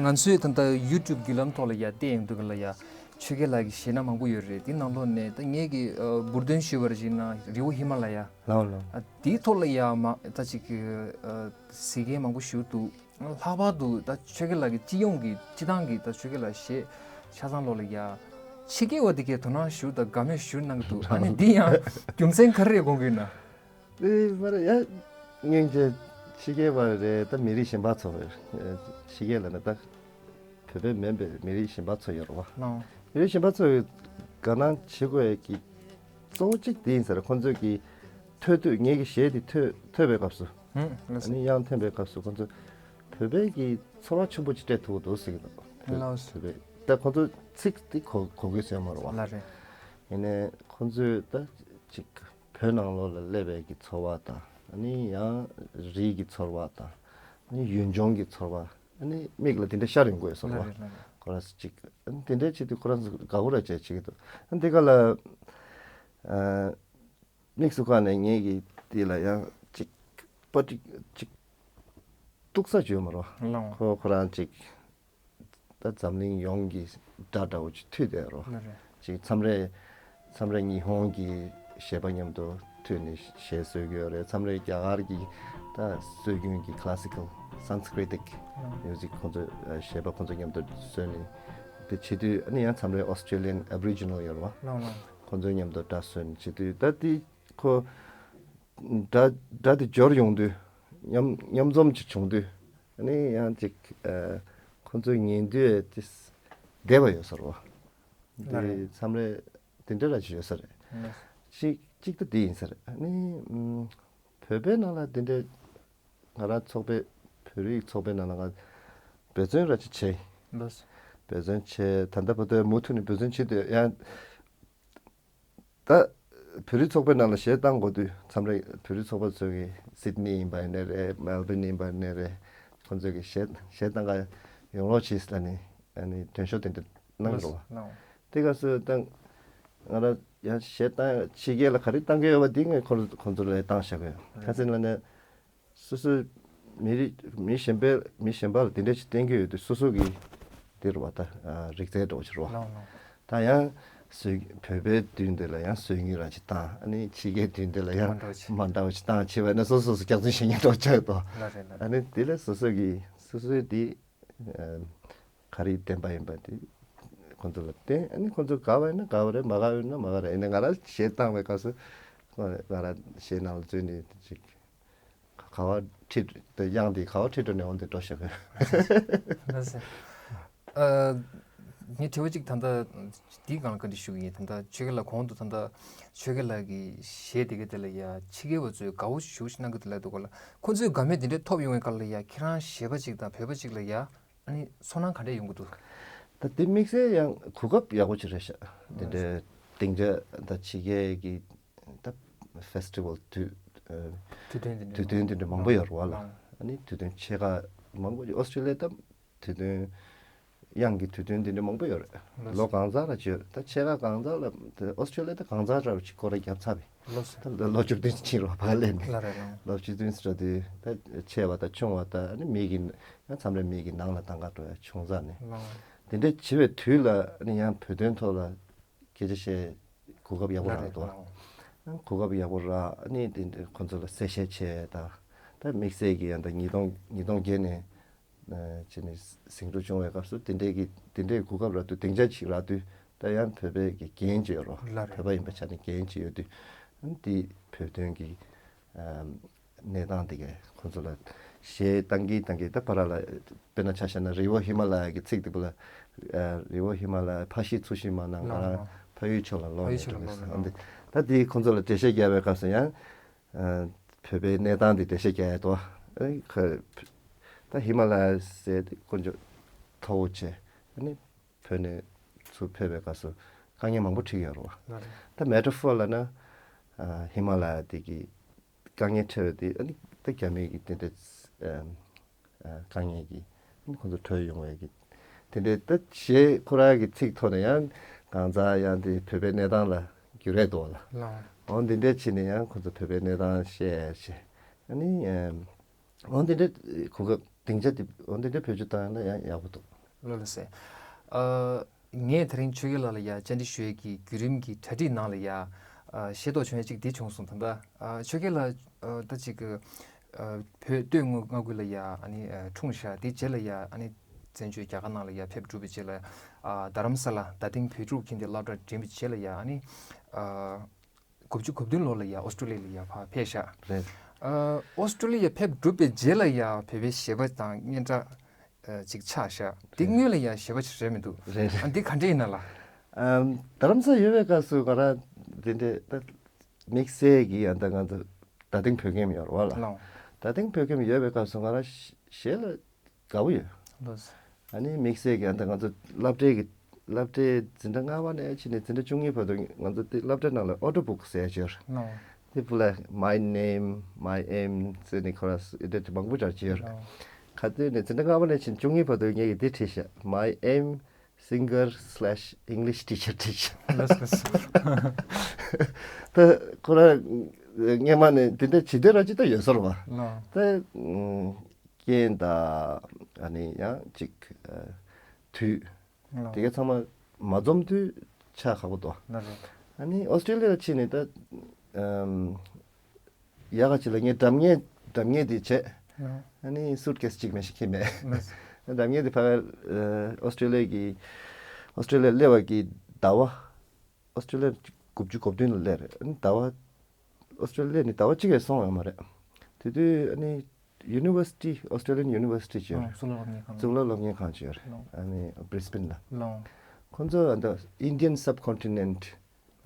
ང་ཚོས་ད་ལྟ་ཡུ་ཊུབ་བརྒྱུད་ལམ་ཐོག་ལ་ཡ་བལྟས་ཡོང་དུས་ལ་ཡ། ཆོས་རྒྱལ་ལགས་ཀྱི་གཞས་སྣ་མང་པོ་ཡོད་རེད། དེ་ནང་ལོགས་ནས་ད་ངེད་ཀྱིས་ཨ་འབུར་འདོན་ཞུས་པར་གཞིགས་ན། རི་བོ་ཧི་མ་ལ་ཡ། ལགས་ལགས། ཨ་དེའི་ཐོག་ལ་ཡ་མ་ད་ཅིག་ཨ་གཟིགས་མཁན་མང་པོ་ཞིག་འདུག། ལྷག་པར་དུ་ད་ཆོས་རྒྱལ་ལགས་ཀྱི་སྤྱི་ཡོངས་ཀྱི་སྤྱི་བཏང་གི་ད་ཆོས་རྒྱལ་ལགས་གཞས་ཆ་ཚང་ལོགས་ལ་ཡ། ཕྱི་རྒྱལ་བ་དེ་གས་དོ་སྣང་ཞུ་དང་དགའ་མོས་ཞུ་གནང་གི་འདུག་ཨ་ནི་འདི་ཡང་རྒྱུ་མཚན་ག་རེ་རེད་དགོངས་ཀྱི་ཡོད་ན། ཨེ་མ་རེད་ཡ། སྙིང་རྗེ། ཕྱི་རྒྱལ་བ་རེད། ད་མི་རིགས་གཞན་པ་ཚོ་རེད། ཕྱི་རྒྱལ་ལ་ནི་ད་བོད་པའི་མིན་པའི་མི་རིགས་གཞན་པ་ཚོ་ཡོད་རེད་བ། ལའོ། མི་རིགས་གཞན་པ་ཚོས་དགའ་སྣང་བྱེད་དགོས་ཀྱི་གཙོ་བོ་གཅིག་དེ་ཡིན་ས་རེད། ཁོང་ཚོས་ཀྱི་ཐོས་དུས། ངེད་ཀྱི་གཞས་དེ་ཐོས་ཐོས་པའི་སྐབས་སུ། ཨ་ནི་དབྱངས་འཐེན་པའི་སྐབས་སུ་ཁོང་ཚོས་བོད་པའི་གི་ཚོར་བ་ཆེན་པོ་ཅིག་སྤྲད་ཐུབ་ཀྱི་འདུག་ཟེར་གྱི་འདུག་ལའོ། བོད་པའི་ད་ཁོང་ཚོ་ཚིག་དེ་གོ་གོ་གི་ཟེར་མ་རེད་བ། ལ་རེད། ཡིན་ནའི་ཁོང་ཚོས་ད་ཅིག་བོད་ནང་ལོགས་ལ་སླེབས་པའི་གི་ཚོར་བ་དང་། ཨ་ནི་ཡང་རིགས་ཀྱི་ཚོར་བ་དང་། ཨ་ནི་ཡུལ་ལྗོངས་ཀྱི་ཚོར་བ། ཨ་ནི་མིག་ལ་དེ་འདྲ་ཤར་ཡོང་གི་ཡོད་ས་རེད་བ། ལ་རེད་ལ་རེད། ཁོ་རང་ཚོ་ཅིག་ཨ་ནི་དེ་འདྲའི་ཆེད་དུ་ཁོ་རང་ཚོ་དགའ་པོ་ར་བྱས་བྱེད་ཀྱི་འདུག་ཨ་ནི་དེ་ག་ལ་ཨ་དམིགས་སུ་བཀར་ནས་ངེད་ཀྱིས་དེ་ལ་ཡང་ཅིག་པར་ཊི་ཅིག་གཏུག་ས་བྱོས་མ་རོ། ལའོ། ཁོ་ཁོ་རང་ཅིག་ད་འཛམ་གླིང་ཡོངས་ཀྱི་སྒྲ་འདྲ་བོ་ཅིག་མཐུད་བསྡད་རོ། ལ་རེད། ཅིག་མཚམས་རེ་མཚམས་རེ་ཉི་ཧོང་གི་གཞས་པ་མཉམ་དུ་མཐུད་ནས་གཞས་བཟོས་ཀྱི་ཡོད་རེད། མཚམས་རེ་རྒྱ་གར་གྱི་ད་སྲོལ་རྒྱུན་གྱི་classical Sanskritic music ཁོང་ཚོ་གཞས་པ་ཁོང་ཚོ་མཉམ་དུ་བཟོས་ནས། དེ་བྱེད་དུས་ཨ་ནི་ཡང་མཚམས་རེ་Australian Aboriginal ཡོད་རེད་བ། ལའོ་ལའོ། ཁོང་ཚོ་མཉམ་དུ་སྒྲ་བཟོས་ནས་བྱེད་དུས། ད་དེ་ཁོ་སྒྲ་སྒྲ་དེ་འབྱོར་ཡོང་དུས། མཉམ་མཉམ་འཛོམས་ཅིག་བྱུང་དུས། ཨ་ནི་ཡང་ཅིག་ཨ་ཁོང་ཚོས་ཉན་དུས་དེ་བདེ་བ་ཡོད་ས་རེད་བ། ལ་རེད། དེ་མཚམས་རེ་དེ་འདྲ་ར་ཅིག་ཡོད་ས་རེད། ལགས། གཅིག་གཅིག་ད་དེ་ཡིན་ས་རེད། ཨ་ནི་ཨམ་བོད་པའི་ནང་ལ་དེ་འདྲའི་ང་རང་ཚོགས་པའི་བོད་རིགས་ཚོགས་པའི་ནང་ལ་ང་འབད་བརྩོན་ར་ཅིག་བྱས། ལགས། འབད་བརྩོན་བྱས། ད་ལྟ་བར་དུ་མུ་མཐུད་ནས་འབད་བརྩོན་བྱེད་དུ་ཡང་། ད་བོད་རིགས་ཚོགས་པའི་ནང་ལ་གཞས་བཏང་དགོས་དུས། མཚམས་རེ་བོད་རིགས་ཚོགས་པ་ཚོ་གིས་སིད་ནི་ཡིན་པ་ཡིན་ནའི་རེད། མེལ་བྷོན་ཡིན་པ་ཡིན་ནའི་རེད། ཁོང་ཚོ་གིས་གཞས་གཞས་བཏང་ག་ཡོང་རོགས་བྱེད་ལབ་ནས་ཨ་ནི་མཐུན་ཤོག་དེ་འདྲ་གནང་འགྲོ་བ། ལའོ། དེ་སྐབས་སུ་ད་ང་རང་ཡང་གཞས་བཏང་། ཕྱི་རྒྱལ་ལ་ག་རེ་བཏང་གི་ཡོད་པ་དེ་ངས་ཁོ་ཁོང་ཚོ་ལ་བཏང་བཞག་གི་ཡོད། ག་ཟེར་ན་ནི། སོ་སོའི་མི་རིགས་མི་གཞན་པའི་མི་གཞན་པ་ལ་དེ་འདྲ་ཞིག་བསྟན་གྱི་ཡོད་དུས། སོ་སོ་གི་འདི་རུ་བ་ད་ཨ་རིག་རྩལ་འདྲ་བོ་ཞིག་རུ་བ། ལའོ་ལའོ། ད་ཡང་བཟོས། བོད་པའི་དུས་འདི་ལ་ཡང་བཟོས་ཉིན་རང་ཞིག་བཏང་། ཨ་ནི་ཕྱི་རྒྱལ་དུས་འདི་ལ་ཡང་མ་འདྲ་བོ་ཞིག་མ་འདྲ་བོ་ཞིག་བཏང་བྱས་པ་ན། སོ་སོ་སོ་སྐྱག་རྫུན་བཤད་མཁན་འདྲ་བོ་ཆགས་ཡོད་དོ། ལ་རེད་ལ་རེད། ཨ་ནི་དེ་ལ་སོ་སོ་གི་སོ་སོའི་དེ་ཨ་ག་རེ་བདེན་པ་ཡིན་པ་དེ་ཁོང་ཚོ་ལ་བསྟན། ཨ་ནི་ཁོང་ཚོ་དགའ་བ་ཡིན་ན་དགའ་བ་རེད། མ་དགའ་བ་ཡིན་ན་མ་དགའ་རེད། ཡིན་ནའི་ང་རང་གཞས་བཏང་བའི་སྐབས་སུ་ཁོང་ང་རང་གཞས་ནང་ལ་འཛུལ་ནས་ཅིག་ག་བ་ཁྲིད་དེ་དབྱངས་དེ་ག་བ་ཁྲིད་འགྲོ་ནས་འོང་དེ་འགྲོ་ཤག་གི། ལགས་སེ། ཨ་ངས་དྲི་བ་གཅིག་ད་ལྟ་འདིའི་སྒང་ལ་བཀའ་འདྲི་ཞུ་གི་ཡིན། ད་ལྟ་ཆོས་རྒྱལ་ལགས་གོང་དུ་ད་ལྟ་ཆོས་རྒྱལ་ལགས་ཀྱི་གཞས་དེ་ག་དེ་ལ་ཡ་ཕྱི་རྒྱལ་བ་ཚོས་དགའ་བོ་ཞེ་པོ་ཞིག་གནང་གི་འདུག་ལབ་འདུག་ག་ལ། ཁོང་ཚོས་དགའ་མོས་དེ་འདྲ་ཐོབ་ཡོང་བའི་སྐབས་ལ་ཡ་ཁྱེད་རང་གཞས་པ་ཅིག་དང་བོད་པ་ཅིག་ལ་ཡ། ཨ་ནི་ཚོར་སྣང་ག་འདྲས་ཡོང་གི་འདུག་ད་དེ་དམིགས་བསལ་ཡང་གོ་སྐབས་ཡག་པོ་ཅིག་རེད་ཤག་དེ་འདྲའི་སྡིངས་ཆ་ད་ཕྱི་རྒྱལ་གྱི་ད་ཕེ་སི་ཊི་ཝལ་དུས་ཨ་དུས་སྟོན་དེ་འདྲ་དུས་སྟོན་དེ་འདྲ་མང་པོ་ཡོད་རེད་བ་ལ། ཨ་ནི་དུས་སྟོན་ཆེ་ཁག་མང་པོ་ཨོ་སི་ཀྲི་ལི་ཡ་ད་དུས་སྟོན་དབྱངས་ཀྱི་དུས་སྟོན་དེ་འདྲ་མང་པོ་ཡོད་རེད། ལོ་གང་ཚང་ར་ཅིག་ཡོད་རེད། ད་ཆེ་ཁག་གང་ཚང་ལ་ཨོ་སི་ཀྲི་ལི་ཡ་ད་གང་ཚང་ར་ཅིག་སྐོར་ར་བརྒྱབ་ཚར་བས། ལོ་ད་ལོ་བཅུ་བདུན་ཕྱིན་རོགས་ཕར་ལས་ནས། ལ་རེད་ལ། ལོ་བཅུ་བདུན་ཟེར་དུས་ད་ཆེ་བ་དང་ཆུང་བ་དང་། ཨ་ནི་མི་གི་ཡང་མཚམས་རེ་མི་གི་ནང་ལ་བཏང་ག་འགྲོ་ཡ་ཆུང་ཙག་ནས། ལ། དེ་འདྲ་བྱེད་པའི་དུས་ལ་ཨ་ནི་ཡང་བོད་དོན་ཐོག་ལ་སྐད་ཆ་བཤད་གོ་སྐབས་ཡག་པོ་ལ་རག་རེད་འདུག་ལ། གོ་སྐབས་ཡག་པོ་རག་ཨ་ནི་དེ་འདྲ་ཁོང་ཚོ་ལ་གསལ་བཤད་བྱས་དང་། ད་དམིགས་བསལ་གྱི་ཡང་ད་ཉིས་སྟོང་ཉིས་སྟོང་བརྒྱད་ནས། བྱས་ནས་ཟིང་འཁྲུག་བྱུང་བའི་སྐབས་སུ་དེ་འདྲའི་གི་དེ་འདྲའི་གོ་སྐབས་རག་དུས། སྡིངས་ཆ་ཅིག་རག་དུས། ད་ཡང་བོད་པའི་གི་འགན་ཅིག་ཡོད་རོ། ལ་རེད། བོད་པ་ཡིན་པའི་ཆ་ནས་འགན་ཅིག་ཡོད་དུས། ཨ་ནི་དེ་བོད་དོན་གི་ཨམ་གནས་སྟངས་དེ་གའི་ཁོང་ཚོ་ལ་གཞས་བཏང་གི་བཏང་གི་ད་བར་ལ་དཔེར་ན་ཆ་བཞག་ན་རི་བོ་ཧི་མ་ལ་ཡ་གི་ཚིག་དེ་བུ་ལ། ཨ་རི་བོ་ཧི་མ་ལ་ཡ་ཕ་ཤིས་ཚུལ་ཤིང་མ་གནང་། ང་རང་ཕ་ཡུལ་ཕྱོགས་ལ་ལོག་ནས་འགྲོ་གི་ཟེར། ཨ་ནི་ད་དེ་ཁོང་ཚོ་ལ་འགྲེལ་བཤད་རྒྱག་པའི་སྐབས་སུ་ཡང་། ཨ་བོད་པའི་གནས་སྟངས་འདི་འགྲེལ་བཤད་རྒྱག་ཡ་དོ། ཨ་ནི་ཁ་ད་ཧི་མ་ལ་ཡ་ཟེར་དེ་དཀོན་མཆོག་མཐོ་བོ་བྱས། ཨ་ནི་བོད་ནས་ཚུར་ཕེབས་པའི་སྐབས་སུ་དཀའ་ངལ་མང་པོ་འཕྲད་ཡོད་རེད་བ། ལ་རེད། ད་མེ་ཊ་ཕོར་ལབ་ན། ཨ་ཧི་མ་ལ་ཡ་དེ་གི་དཀའ་ངལ་འཕྲད་པ་དེ། ཨ་ནི་ད་རྒྱ་མི་གི་དེ་འདྲ་ཨ་ཨ་དཀའ་ངལ་གྱི་ཨ་ནི་ཁོང་ཚོ་བྲོས་ཡོང་བའི་གི་དེ་འདྲའི་ད་གཞས་ཁོ་རང་གི་ཚིག་ཐོག་ནས་ཡང་གང་ཟག་ཡང་དེ་བོད་པའི་གནས་སྟངས་ལ་འགྱུར་ཡས་འདུག་བ་ལ། ལའོ། འོ་འདི་འདྲ་བྱས་ནས་ཡང་ཁོང་ཚོ་བོད་པའི་གནས་སྟངས་བཤད་ཡས་བྱས། ཨ་ནི་ཨམ་འོ་འདི་འདྲའི་གོ་སྐབས་སྡིངས་ཆ་དེ་འོ་འདི་འདྲའི་བེད་སྤྱོད་བཏང་ན་ཡང་ཡག་པོ་འདུག་ལགས་སེ། ཨ་ངས་དེ་རིང་ཆོས་རྒྱལ་ལགས་ལ་ཡ་བཅར་འདྲི་ཞུ་ཡས་ཀྱི་བརྒྱུད་རིམ་གྱི་གྲ་སྒྲིག་ནང་ལ་ཡ། ཨ་ཤེས་རྟོགས་བྱུང་ཡས་གཅིག་འདི་བྱུང་སོང་། ད་ལྟ་ཨ་ཆོས་རྒྱལ་ལགས་ཨ་ད་ཅིག་གི་ ཨ་བོད་སྟོད་མངའ་ཁུལ་ལ་ཡ་ཨ་ནི་ཨ་འཁྲུངས་ཤག་དེ་རྗེས་ལ་ཡ་ཨ་ནི་བཙན་བྱོལ་རྒྱ་གར་ནང་ལ་ཡ་ཕེབས་གྲུབ་པའི་རྗེས་ལ་ཨ་རྡ་རམ་ས་ལ་རྡ་སྟེང་བོད་ཕྲུག་ཁྱིམ་སྡེ་སློབ་གྲྭ་འགྲིམ་པའི་རྗེས་ལ་ཡ་ཨ་ནི་ཨ་དགུ་བཅུ་གོ་བདུན་ལོ་ལ་ཡ་ཨོ་སི་ཀྲོ་ལི་ཡ་ལ་ཡ་ཕར་ཕེབས་ཤག་རེད། ཨ་ཨོ་སི་ཀྲོ་ལི་ཡ་ཕེབས་གྲུབ་པའི་རྗེས་ལ་ཡ་བོད་པའི་གཞས་པ་དང་སྙན་གྲགས་ཨ་ཅིག་ཆགས་ཤག་དེ་རེད། སྔོན་ལ་ཡ་གཞས་པ་ཅིག་རེད་མི་འདུག་རེད་རེད། ཨ་འདི་ག་འདྲ་ཡིན་ན་ལ། ཨམ་རྡ་རམ་ས་ཡོད་པའི་སྐབས་སུ་ང་རང་འདི་འདྲའི་ད་དམིགས་བསལ་གྱི་ཨ་ད་ང་ཚོ་རྡ་སྟེང་བོད་ཁྱིམ་ཡོད་རེད་བ་ལ། ལགས། རྡ་སྟེང་བོད་ཁྱིམ་ཡོད་པའི་སྐབས་སུ་ང་རང་གཞས་ལ་དགའ་པོ་ཡོད། ལགས། ཨ་ནི་དམིགས་བསལ་གྱི་ཨ་ད་ང་ཚོ་སློབ་གྲྭའི་གི་སློབ་གྲྭའི་འཛིན་གྲྭ་ལྔ་པ་ནས་ཕྱིན་ནས་འཛིན་གྲྭ་བཅུ་གཉིས་བར་དུ་ང་ཚོ་དེ་སློབ་གྲྭ་ནང་ལ་ཨོ་ཌིའོ་བུག་ཟེར་ཡ་ཅིག་ཡོད་རེད། ལགས། དེ་བུ་ལ་My Name, My Aim ཟེར་ནས་ཁོ་རང་ཨེ་འདྲ་མང་པོ་སྦྱར་གྱི་ཡོད་རེད། ལགས། ག་དུས་ནས་འཛིན་གྲྭ་ལྔ་པ་ནས་ཕྱིན་བཅུ་གཉིས་བར་དུ་ངས་ཀྱིས་དེ་བྲིས་ཤག My Aim, Singer slash English Teacher བྲིས་ཤག་ལགས་སོ། ད་ཁོ་རང་སྔས་མ་ནས་དེ་འདྲ་བྱེད་འདོད་རང་ཅིག་ད་ཡོད་ས་རེད་བ། ལགས། ད་རྐྱེན་དང་ཨ་ནི་ཡང་ཅིག་དུས། ལགས། དེ་ག་ཚང་མ་མ་འཛོམས་དུས་ཆགས་ཁག་པོ་འདུག་ལགས་རེད། ཨ་ནི་ཨོ་སི་ཀྲོ་ལི་ཡ་ལ་ཕྱིན་ནས་ད་ཨམ་ཡག་ག་ཅིག་ལ་ངས་སྒྲ་སྙན་སྒྲ་སྙན་དེ་བྱས། ལགས། ཨ་ནི་སུཊ་ཀེས་གཅིག་མ་གཏོགས་ཁྱེར་མེད། ལགས། སྒྲ་སྙན་དེ་ཕ་ག་ཨོ་སི་ཀྲོ་ལི་ཡ་གི་ཨོ་སི་ཀྲོ་ལི་ཡ་སླེབས་པ་གི་ཟླ་བ། ཨོ་སི་ཀྲོ་ལི་ཡ་དགུ་བཅུ་གོ་བདུན་ལ་སླེབས་རེད། ཨ་ནི་ཟླ་བ་ཨོ་སི་ཀྲོ་ལི་ཡ་ནི་ཟླ་བ་གཅིག་ལས་སོང་ཡོད་མ་རེད། དེ་དུས་ཨ་ནི་University, Australian University ཅིག་ཡོད་རེད། གཙུག་ལག་སློབ་གཉེར་ཁང་། གཙུག་ལག་སློབ་གཉེར་ཁང་ཅིག་ཡོད་རེད། ལགས། ཨ་ནི་Brisbane ལ། ལགས། ཁོང་ཚོ་ཨ་ད་Indian Subcontinent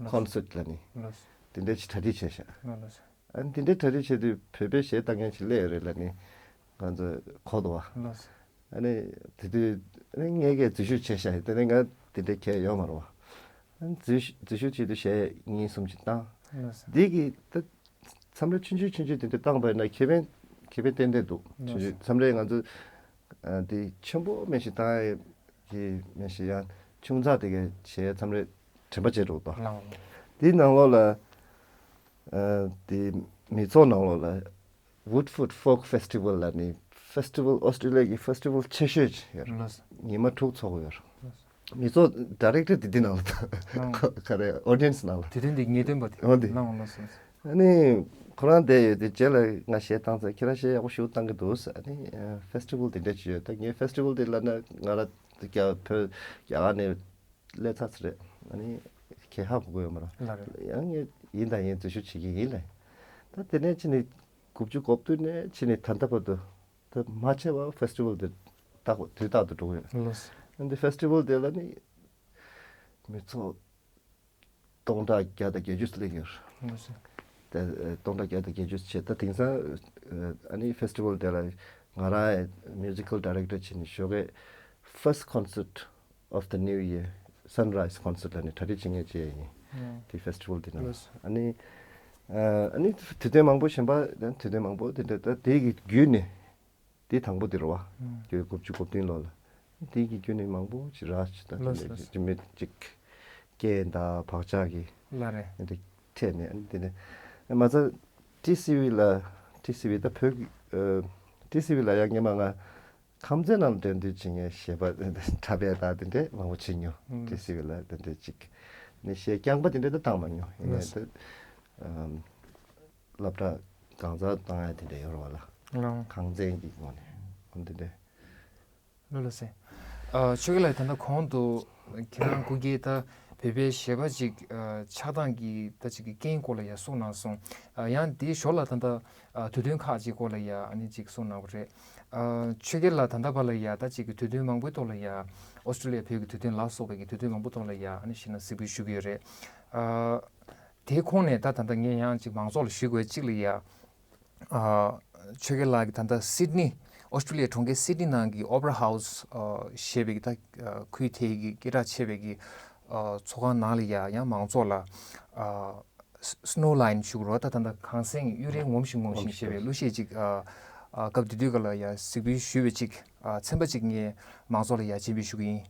Concert ལབ་ནི། ལགས། དེ་འདྲ་ཅིག་གྲ་སྒྲིག་བྱས་ཤག་ལགས། ཨ་ནི་དེ་འདྲའི་གྲ་སྒྲིག་བྱས་དུས་བོད་པའི་གཞས་བཏང་མཁན་ཅིག་སླེབས་ཡོད་རེད་ལབ་ནི་ང་ཚོ་གོ་འདུག་བ། ལགས། ཨ་ནི་དེ་དུས་ཨ་ནི་ངས་ཀྱིས་འཛུལ་ཞུགས་བྱས་ཤག་དེ་ནས་ང་དེ་འདྲའི་གལ་ཡོད་མ་རེད་བ། ཨ་ནི་འཛུལ་ཞུགས་འཛུལ་ཞུགས་བྱེད་དུས་གཞས་གཉིས་གསུམ་ཅིག་བཏང་། ལགས། འདི་གི་ད་མཚམས་རེ་ཆུང་ཆུང་ཆུང་ཆུང་དེ་འདྲ་བཏང་པ་ཡིན་ན་ཁེ་ཕན་ཁེ་ཕན་ཏན་ཏན་འདུག་ཆུང་ཆུང་མཚམས་རེ་ང་ཚོ་ཨ་དེ་ཆེན་པོ་མེད་ཞིག་བཏང་ཡ་གི་མེད་ཞིག་ཡང་ཆུང་ཙག་དེ་གའི་གཞས་མཚམས་རེ་དྲན་པ་བརྗེད་འགྲོ་འདུག་ལགས། འདི་ནང་ལོགས་ལ་ཨ་དེ་མི་ཚོགས་ནང་ལོགས་ལ་Woodford Folk Festival ལབ་ནི་ཕེ་སི་ཊི་ཝལ་ཨོ་སི་ཀྲོ་ལི་ཡ་གི་ཕེ་སི་ཊི་ཝལ་ཆེ་ཤོས་ཅིག་ཡོད་རེད། ལགས། ཉི་མ་དྲུག་ཚོགས་ཀྱི་ཡོད་རེད། ལགས། མི་ཚོགས་ཌའི་རེག་ཊར་དེ་འདི་ནང་ལ་ད་ལགས། ག་རེ་ཨོ་ཌི་ཡན་སི་ནང་ལ། དུས་སྟོན་དེ་ངེས་སྟོན་པ་དེ། འོ་འདི། ལགས་ལགས་སོ། ཨ་ནི་ཁོ་རང་བསྡད་ཡོད་དེ་རྗེས་ལ་ང་གཞས་བཏང་ཚར་ཁྱེད་རང་གཞས་ཡག་པོ་ཞིག་བཏང་གི་འདུག་ཨ་ནི་ཕེ་སི་ཊི་ཝལ་དེ་འདྲ་ཅིག་ཡོད་ད་ངས་ཕེ་སི་ཊི་ཝལ་དེ་ལབ་ན་ང་རང་རྒྱ་བོད་རྒྱ་གར་ནས་སླེབས་ཚར་ཚར་རེད། ཨ་ནི་གས་ཧ་གོ་གི་ཡོད་མ་རེད། ལགས་རེད། ཡང་ངས་ཡིན་དང་ཡིན་འཛུལ་ཞུགས་བྱེད་ཀྱི་ཡིན་ལབ། ད་དེ་ནས་ཕྱིན་ནས་དགུ་བཅུ་གོ་བདུན་ནས་ཕྱིན་ནས་ད་ལྟ་བར་དུ་ད་མ་ཆད་པར་ཕེ་སི་ཊི་ཝལ་དེ་རྟག་པར་དུས་རྟག་ཏུ་འགྲོ་གི་ཡོད། ལགས། ཨ་ནི་ཕེ་སི་ཊི་ཝལ་དེ་ལ་ནི་མི་ཚོགས་སྟོང་ཕྲག་བརྒྱ་དང་བརྒྱད་ཅུ་སླེབས་ཡོད། ལགས་སོ། དེ་ཨ་སྟོང་ཕྲག་བརྒྱ་དང་བརྒྱད་ཅུ་བྱས་ད་དེང་སང་ཨ་ནི་ཕེ་སི་ཊི་ཝལ་དེ་ལ་ང་རང་མིའུ་ཟི་ཀལ་ཌའི་རེག་ཊར་བྱས་ནས་ཞོགས་ཀས་First Concert of the New Year, Sunrise Concert ལབ་ནས་གྲ་སྒྲིག་བྱེད་མཁན་བྱས་ཡིན། ཨང་། དེ་ཕེ་སི་ཊི་ཝལ་དེ་ནང་། ལགས་སོ། ཨ་ནི་ཨ་ནི་དུས་སྟོན་མང་པོ་གཞན་པ་དུས་སྟོན་མང་པོ་དེ་འདྲ་ད་དེ་གི་བརྒྱུད་ནས་དེ་དང་པོ་དེ་རེད་བ། ཨང་། དགུ་བཅུ་གོ་བདུན་ལོ་ལ། དེ་གི་བརྒྱུད་ནས་མང་པོ་ཅིག་རག་ཅིག་ད་ལགས་སོ། ཅིག་མི་ཅིག་རྐྱེན་དང་བག་ཆགས་ཀྱི་ལགས་རེད། དེ་འདྲ་འཕྲད་ནས་ཨ་ནི་དེ་ནས་མ་ཚད་ཊི་སི་ཝི་ལ་ཊི་སི་ཝི་ད་བོད་ཀྱི་ཨ་ཊི་སི་ཝི་ལ་ཡང་སྔོན་མ་ང་ཁམས་ཚན་ནང་འགྲན་བསྡུར་བྱེད་མཁན་གཞས་པ་འཁྲབ་པའི་དང་དེ་འདྲས་མང་པོ་བྱེད་མྱོང་། ཨང་། ཊི་སི་ཝི་ལ་དེ་འདྲས་ཅིག་ནི་གཞས་རྐྱང་པ་དེ་འདྲས་ད་བཏང་མ་མྱོང་། ཡིན་ནའི་ད་ཨམ་སློབ་གྲྭ་གང་ཟག་བཏང་ཡ་དེ་འདྲས་ཡོད་རེད་བ་ལ། ཨང་། ཁང་ཚན་གྱི་ངོས་ནས་འོན་ཏེ་འདྲས། ལགས་ལགས་སེ། ཨ་ཆོས་རྒྱལ་ལགས་ད་ལྟ་གོང་དུ་ཁྱེད་རང་སྐུ་སྒེར་ད་བོད་པའི་གཞས་པ་ཅིག་ཨ་ཆགས་སྟངས་ཀྱི་ད་ཅིག་གི་རྐྱེན་སྐོར་ལ་ཡ་གསུངས་གནང་སོང་། ཨ་ཡང་དེའི་ཞོར་ལ་ད་ལྟ་ཨ་དུས་སྟོན་ཁག་ཅིག་སྐོར་ལ་ཡ་ཨ་ནི་ཅིག་གསུངས་གནང་བ་རེད། ཨ་ཆོས་རྒྱལ་ལགས་ད་ལྟ་བར་ལ་ཡ་ད་ཅིག་གི་དུས་སྟོན་མང་པོའི་ཐོག་ལ་ཡ་ཨོ་སི་ཀྲོ་ལི་ཡ་བོད་ཀྱི་དུས་སྟོན་ལ་སོགས་པའི་གི་དུས་སྟོན་མང་པོ་ཐོག་ལ་ཡ་ཨ་ནི་གཞས་གནང་གཟིགས་འབུལ་ཞུ་གི་ཡོད་རེད། ཨ་དེའི་ཁོངས་ནས་ད་ད་ལྟ་ངས་ཡང་ཅིག་མང་ཚོགས་ལ་ཞུ་དགོས་གཅིག་ལ་ཡ། ཨ་ཆོས་རྒྱལ་ལགས་ཀྱིས་ད་ལྟ་སིད་ནི་ཨོ་སི་ཀྲོ་ལི་ཡའི་གྲོང་ཁྱེར་སིད་ནི་ནང་གི་ཨོ་པེ་ར་ཧའུ་སི་ཨ་ཞེས་པའི་གི་ད་ཨ་ཁུལ་དེའི་གི་སྐད་གྲགས་ཆེ་བའི་གི་ཨ་ཚོགས་ཁང་ནང་ལ་ཡ་ཡང་མང་ཚོགས་ལ་ཨ་སི་སི་ནོ་ལའིན་ཞུ་དགོས་རེད་བ། ད་ད་ལྟ་གངས་སེང་གི་གཡུ་རལ་ངོམ་བཞིན་ངོམ་བཞིན་ཞེས་པའི་གླུ་གཞས་ཅིག་ཨ་ཨ་སྐབས་དེ་དུས་ག་ལ་ཡ་གཟིགས་འབུལ་ཞུས་པའི་ཅིག་ཨ་ཚན་པ་ཅིག་ངས་མང་ཚོགས་ལ་ཡ་སྤྱན་འབུལ་ཞུ་གི་ཡིན།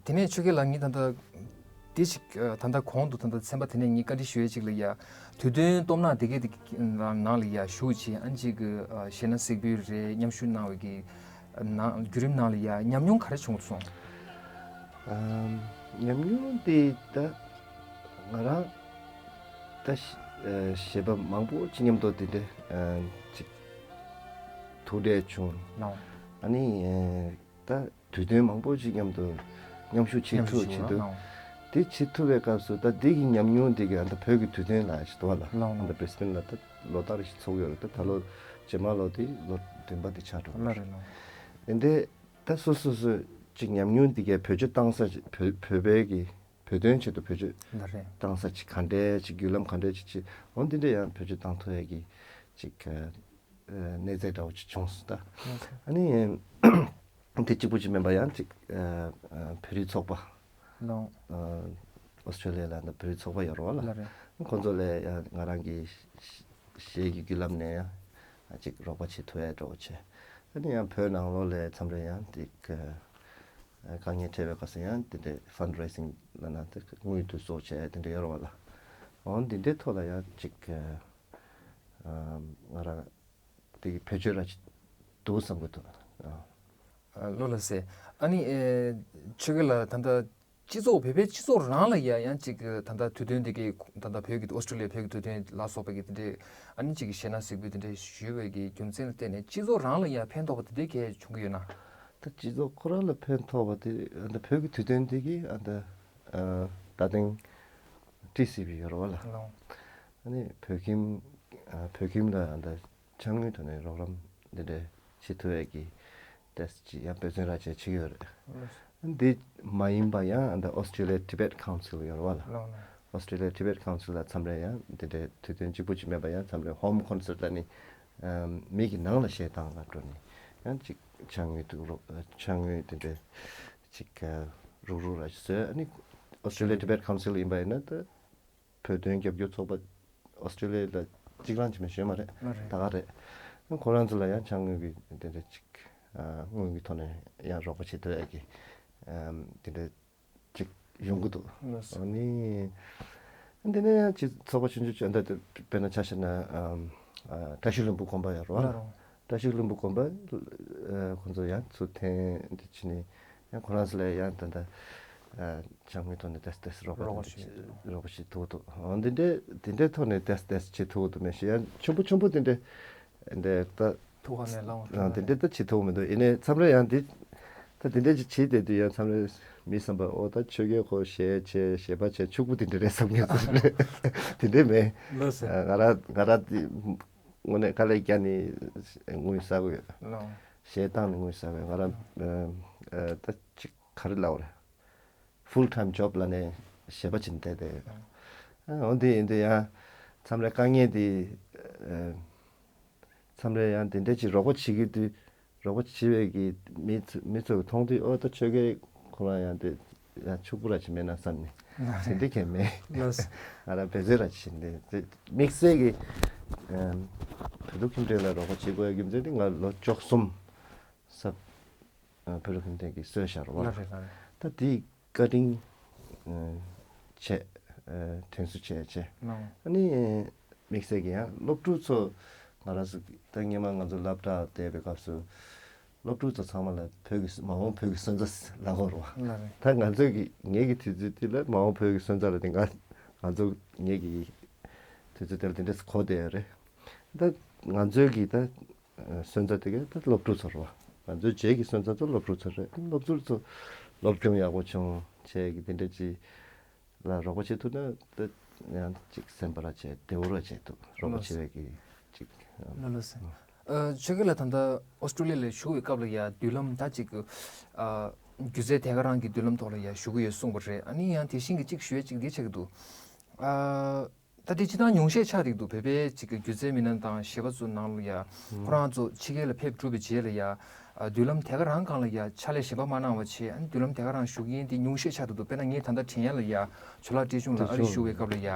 དེ་ནས་ཆོས་རྒྱལ་ལགས། ངས་ད་ལྟ་འདི་ཞིག་ཨ་ད་ལྟ་གོང་དུ་ད་ལྟ་ཚན་པ་དེ་ནས་ངས་བཀའ་འདྲི་ཞུ་ཡས་ཅིག་ལ་ཡ། དུས་སྟོན་སྟོབས་ནག་དེ་གའི་དེ་ནང་ལ་ཡ་ཞུགས་བྱས། ཨ་ནི་ཅིག་གི་ཨ་གཞས་སྣ་གཟིགས་འབུལ་རེད། མཉམ་ཞུགས་གནང་བའི་གི་ནང་བརྒྱུད་རིམ་ནང་ལ་ཡ་ཉམས་མྱོང་ག་རེ་བྱུང་སོང་། ཨམ། ཉམས་མྱོང་དེ་ད་ང་རང་ད་གཞས་པ་མང་པོ་ཅིག་མཉམ་དུ་དེ་འདྲ་ཨ་ཅིག་ཐུག་འཕྲད་བྱུང་། ལགས། ཨ་ནི་ཨ་ད་དུས་སྟོན་མང་པོ་ཅིག་མཉམ་དུ་མཉམ་ཞུགས་བྱེད་མཉམ་ཞུགས་ཐུབ་བྱེད་ཡོད་ཐུབ། ལགས། དེ་བྱེད་ཐུབ་པའི་སྐབས་སུ་ད་འདི་གི་ཉམས་མྱོང་འདི་གི་ཨ་ད་བོད་ཀྱི་དུས་སྟོན་ལ་ཞིག་འདུག་བ་ལ། ལགས། ཨ་ད་བྷི་རི་སི་བྷེན་ལ་ད་ལོ་ལྟར་ཞིག་ཚོགས་ཡོད་རེད། ད་ད་ལོ་རྗེས་མ་ལོ་དེ་ལོ་བདུན་པ་དེ་ཆགས་འགྲོ་གི་ལགས་རེད། རེད་ལགས། དེ་འདྲའི་ད་སོ་སོ་སོ་ཅིག་ཉམས་མྱོང་འདི་གའི་བེད་སྤྱོད་བཏང་ས་ཅིག་བོད་བོད་པའི་གི་བོད་དོན་ཆེད་དུ་བེད་སྤྱོད་ལགས་རེད། བཏང་ས་ཅིག་ག་འདྲའི་ཅིག་བརྒྱུད་ལམ་ག་འདྲའི་ཅིག་ཅིག་འོ་འདི་འདྲ་ཡང་བེད་སྤྱོད་བཏང་ཐུབ་ཡས་ཀྱི་ཅིག་ཨ་གནས་ཚད་འདྲ་བོ་ཅིག་བྱུང་སོང་ད། ལགས་སོ། ཨ་ནི་དེ་གཅིག་པུ་ཅིག་མིན་པ་ཡང་ཅིག་ཨ་ཨ་བོད་རིགས་ཚོགས་པ། ལགས། ཨ་ཨོ་སི་ཊྲེ་ལི་ཡ་ལ་ད་བོད་རིགས་ཚོགས་པ་ཡོད་རེད་བ་ལ། ལགས་རེད། ཁོང་ཚོ་ལས་ཡང་ང་རང་གི་གཞས་ཀྱི་བརྒྱུད་ལམ་ནས་ཡང་ཅིག་རོགས་པ་བྱེད་ཐུབ་ཡས་འདྲ་བོ་བྱས། ཨ་ནི་ཡང་བོད་ནང་ལོགས་ལ་མཚམས་རེ་ཡང་ཅིག་ཨ་དཀའ་ངལ་འཕྲད་པའི་སྐབས་སུ་ཡང་དེ་འདྲའི་ཕན་ཌ་རེ་སིང་ལབ་ན་དེ་དངུལ་བསྡུ་གསོག་བྱས་དེ་འདྲ་ཡོད་རེད་བ་ལ། འོ་འདི་འདྲའི་ཐོག་ལ་ཡང་ཅིག་ཨ་ང་རང་དེ་གི་བེད་སྤྱོད་ར་ཅིག་འདུག་བསམ་གྱི་འདུག། ཨ། ཨ་ལོ་ལགས་སེ། ཨ་ནི་ཨེ་ཆོས་རྒྱལ་ལགས། ད་ལྟ་སྤྱི་ཚོགས་བོད་པའི་སྤྱི་ཚོགས་རང་ལ་ཡ་ཡང་ཅིག་ད་ལྟ་དུས་སྟོན་དེ་གའི་ད་ལྟ་བོད་ཀྱི་ཨོ་སི་ཀྲོ་ལི་ཡ་བོད་ཀྱི་དུས་སྟོན་ལ་སོགས་པའི་གི་དེ་འདྲའི་ཨ་ནི་ཅིག་གཞས་སྣ་གཟིགས་འབུལ་དེ་འདྲའི་ཞུས་པའི་གི་རྒྱུ་མཚན་ལ་བརྟེན་ནས་སྤྱི་ཚོགས་རང་ལ་ཡ་ཕན་ཐོགས་པ་དེ་འདྲའི་གས་བྱུང་གི་ཡོད་ན། ད་སྤྱི་ཚོགས་ཁོ་རང་ལ་ཕན་ཐོགས་པ་དེ་ཨ་ད་བོད་ཀྱི་དུས་སྟོན་དེ་གི་ཨ་ད་ཨ་ད་ཐེངས་ཀྲི་སི་བི་ཡོད་རེད་བ་ལ། ལགས། ཨ་ནི་བོད་ཁྱིམ་ཨ་བོད་ཁྱིམ་ལ་ཨ་ད་ཕྱག་དངུལ་ཐོག་ནས་རོགས་རམ་འདི་འདྲ་བྱེད་ཐུབ་ཡས་ཀྱི་ཏེས་ཅིག་ཡང་འབད་བརྩོན་ར་བྱས་བྱེད་ཀྱི་ཡོད་རེད། འདི་མ་ཡིན་པ་ཡང་ཨ་ད་Australia Tibet Council ཡོད་རེད་བ་ལ། ལགས་ལགས། Australia Tibet Council ལ་མཚམས་རེ་ཡང་འདི་འདྲའི་དུས་སྟོན་གཅིག་པུ་ཅིག་མེད་པ་ཡང་མཚམས་རེ་home concert ལ་ནི་ཨམ་མི་གི་ནང་ལ་གཞས་བཏང་ག་འགྲོ་ནི་ཡང་ཅིག་ཕྱག་དངུལ་འདུག་རོགས་ཕྱག་དངུལ་འདི་འདྲའི་ཅིག་རུག་རུག་ར་ཞིག་བཟོས། ཨ་ནི་Australia Tibet Council ཡིན་པ་ཡིན་ན་ད། བོད་དོན་རྒྱབ་སྐྱོར་ཚོགས་པ་ཨོ་སི་ཀྲི་ལི་ཡ་ལ་གཅིག་རང་གཅིག་མིན་ཞོན་མ་རེད། ལགས་རེད། ད་ག་རེད། ཁོ་རང་ཚོ་ལ་ཡང་ཕྱག་དངུལ་གྱི་དེ་འདྲ་ཅིག་ཨ་དངུལ་གྱི་ཐོག་ནས་ཡང་རོགས་པ་བྱེད་ཐུབ་ཡག་གི་ཨམ་དེ་འདྲ་ཅིག་ཡོང་གི་འདུག། ལགས་སོ། ཨ་ནི་འདི་ནས་ཡང་ཅིག་ཚོགས་པ་ཆུང་ཆུང་ཅིག་འདི་དཔེར་ན་ཆ་བཞག་ན་ཨམ་ཨ་བཀྲ་ཤིས་ལྷུན་པོ་དགོན་པ་ཡོད་རེད་བ། ལགས་རེད། བཀྲ་ཤིས་ལྷུན་པོ་དགོན་པ་ཨ་ཁོང་ཚོ་ཡང་ཚུར་འཐེན་འདི་བྱས་ནས། ཡང་ཁོ་རང་ཚོ་ལ་ཡང་ད་ལྟ་ཨ་ཕྱག་དངུལ་ཐོག་ནས་ཏེས་ཏེས་རོགས་པ་རོགས་པ་དེ་འདྲ་བྱེད་རོགས་པ་བྱེད་ཐུབ་འདུག། འོ་འདི་འདྲའི་འདི་འདྲའི་ཐོག་ནས་ཏེས་ཏེས་བྱེད་ཐུབ་འདུག་མེད་ཤི། ཡང་ཆེན་པོ་ཆེན་པོ་འདི་འདྲའི་འདི་ལྟ་ཐུགས་ཁ་ནས་ལངས་འདི་འདྲའི་ལྟ་བྱེད་ཐུབ་མི་འདུག། ཡིན་ནའི་མཚམས་རེ་ཡང་འདི་ད་འདི་འདྲའི་ཅིག་བྱེད་བསྡད་དུས་ཡང་མཚམས་རེ་མི་བསམ་པ་འོ་ད་ཆོས་རྒྱལ་ཁོ་གཞས་བྱས་གཞས་པ་བྱས་ཕྱུག་པོ་འདི་འདྲ་རེད་བསམ་མཁན་ཚོ་རེད། འདི་འདྲའི་མེད། ལགས་སོ། ང་རང་ང་རང་འདི་དངོས་གནས་དཀའ་ལས་བརྒྱབ་ནས་དངུལ་བསགས་ཡོད། ལགས། གཞས་བཏང་ནས་དངུལ་བསགས་པའི་ང་རང་ཨ་ཨ་ད་ཅིག་ག་རེ་ལབ་དགོས་རེད། ཕུལ་ཊའིམ་ཇོབ་ལ་ནས་གཞས་པ་བྱེད་བསྡད་དེ། ཨ་འོ་འདི་ཡིན་དུས་ཡང་མཚམས་རེ་དཀའ་ངལ་འདི་ཨ་མཚམས་རེ་ཡང་དེ་འདྲ་ཅིག་རོགས་པ་བྱེད་ཀྱི་དུས་རོགས་པ་བྱེད་པའི་གི་མི་ཚོ་མི་ཚོ་གི་མཐོང་དུས་ཨོ་ད་ཆོས་རྒྱལ་ཁོ་རང་ཡང་དེ་ཡང་ཕྱུག་པོ་ར་ཅིག་མེད་ན་བསམ་ནས་དེ་འདྲ་གས་མེད། ལགས་སོ། ང་རང་འབད་བརྩོན་ར་ཅིག་བྱེད་འདི་དམིགས་བསལ་གི་ཨ་བོད་ཕྲུག་ཁྱིམ་སྡེ་ལ་རོགས་པ་བྱེད་དགོས་ཡ་རྒྱུ་མཚན་དེ་ང་ལོ་བཅུ་གསུམ་ས་ཨ་བོད་ཕྲུག་ཁྱིམ་སྡེ་གི་གསོལ་བཞག་རོགས། ལགས་རེད་ལགས་རེད། ད་དེ་བཀའ་དྲིན་ཨ་བྱས་ཨ་དྲིན་གཟོ་བྱས་བྱས། ལགས། ཨ་ནི་དམིགས་བསལ་གི་ཡང་སློབ་ཕྲུག་ཚོ་ང་རང་ཚོ་ད་སྔོན་མ་ང་ཚོ་སློབ་གྲྭ་བསྡད་པའི་སྐབས་སུ་སློབ་ཕྲུག་ཚོ་ཚང་མ་ལ་བོད་ཀྱི་མ་འོངས་བོད་ཀྱི་སོན་རྩ་ལབ་དགོས་རེད་བ། ལགས་རེད། ད་ང་ཚོས་ཀྱི་ངེད་ཀྱི་དུས་ཚོད་དེ་ལ་མ་འོངས་བོད་ཀྱི་སོན་རྩ་ལ་དེ་ང་ང་ཚོ་ངེད་ཀྱི་དུས་ཚོད་དེ་ལ་དེ་འདྲས་གོ་བསྡད་ཡོད་རེད། ད་ང་ཚོས་ཀྱི་ད་སོན་རྩ་དེ་ག་ད་སློབ་ཕྲུག་ཚོ་རེད་བ། ང་ཚོའི་རྗེས་ཀྱི་སོན་རྩ་ཚོ་སློབ་ཕྲུག་ཚོ་རེད། སློབ་ཕྲུག་ཚོ་སློབ་སྦྱོང་ཡག་པོ་བྱུང་བྱས་ཀྱི་དེ་འདྲ་ཅིག་ལ་རོགས་པ་བྱེད་ཐུབ་ན་ད་ཡང་ཅིག་སེམས་པ་ར་བྱས་བདེ་བོ་ར་བྱས་འདུག། རོགས་པ་བྱེད་པའི་གི་ཅིག་ལགས་ལགས་སེ། ཨ་ཆོས་རྒྱལ་ལགས་ད་ལྟ་ཨོ་སི་ཀྲོ་ལི་ཡ་ལ་བཞུགས་པའི་སྐབས་ལ་ཡ་མདུན་ལམ་ད་ཅིག་ཨ་སྒྱུ་རྩལ་དེ་ག་རང་གི་མདུན་ལམ་ཐོག་ལ་ཡ་བཞུགས་ཀྱི་ཡོད་གསུངས་པ་རེད། ཨ་ནི་ཡང་དེ་བཞིན་གྱི་ཅིག་ཞུ་ཡ་ཅིག་འདི་ཆགས་ཀྱི་འདུག། ཨ། ད་དེ་སྤྱིར་བཏང་ཉུང་ཤས་ཆགས་བསྡད་འདུག། བོད་པའི་ཅིག་གི་སྒྱུ་རྩལ་མི་སྣ་དང་གཞས་པ་ཚོ་ནང་ལ་ཡ་ཁོ་རང་ཚོ་ཕྱི་རྒྱལ་ལ་ཕེབས་གྲུབ་པའི་རྗེས་ལ་ཡ་མདུན་ལམ་དེ་ག་རང་སྒང་ལ་ཡ་ཕྱག་ལས་གཞན་པ་མ་གནང་བ་བྱས། ཨ་ནི་མདུན་ལམ་དེ་ག་རང་ཞུགས་མཁན་དེ་ཉུང་ཤས་ཆགས་བསྡད་འདུག། དཔེར་ན་ངས་ད་ལྟ་དྲན་ཡ་ལ་ཡ་ཇོ་ལགས་བཀྲས་ཆུང་ལགས་ཨ་རི་བཞུགས་པའི་སྐབས་ལ་ཡ་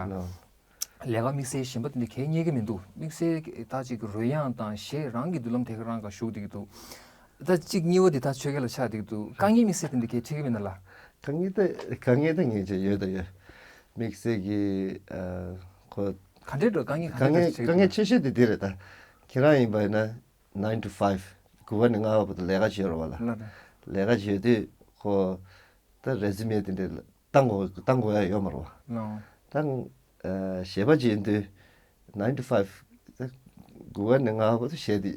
ལས་ཀ་དམིགས་བསལ་གཞན་པ་དེ་འདྲ་གང་རྙེད་ཀྱི་མི་འདུག། དམིགས་བསལ་ད་ཅིག་རོལ་དབྱངས་དང་གཞས་རང་གི་མདུན་ལམ་དེ་ག་རང་སྒང་ཞུགས་བསྡད་ཀྱི་འདུག། ད་གཅིག་གཉིས་པ་དེ་ད་ཆོས་རྒྱལ་ལ་ཆགས་བསྡད་ཀྱི་འདུག། དཀའ་ངལ་དམིགས་བསལ་དེ་འདྲ་གང་འཕྲད་ཀྱི་མེད་ན་ལགས། དཀའ་ངལ་ད་དཀའ་ངལ་ད་ངེས་ཅན་ཡོད་ད་ཡོད། དམིགས་བསལ་གྱི་ཨ་ཁོ་ག་འདྲའི་འགྲོ་དཀའ་ངལ་ག་དཀའ་འདྲའི་ངལ་འགྲོ་དཀའ་ངལ་ཆེ་ཤོས་དེ་དེ་རེད་ད། ཁྱེད་རང་ཡིན་པ་ཡིན་ན་nine to five དགུ་པ་ནས་ལྔ་པ་བར་དུ་ལས་ཀ་བྱེད་རོགས་པ་ལ། ལ་རེད། ལས་ཀ་བྱེད་དུས་ཁོ་ད་resume་དེ་འདྲ་བཏང་དགོས་བཏང་དགོས་ཡ་ཡོད་མ་རེད་བ། ལ་ད་ཨ་གཞས་པ་བྱེད་དུས་nine to five ད་དགུ་པ་ནས་ལྔ་པ་བར་དུ་གཞས་དེ་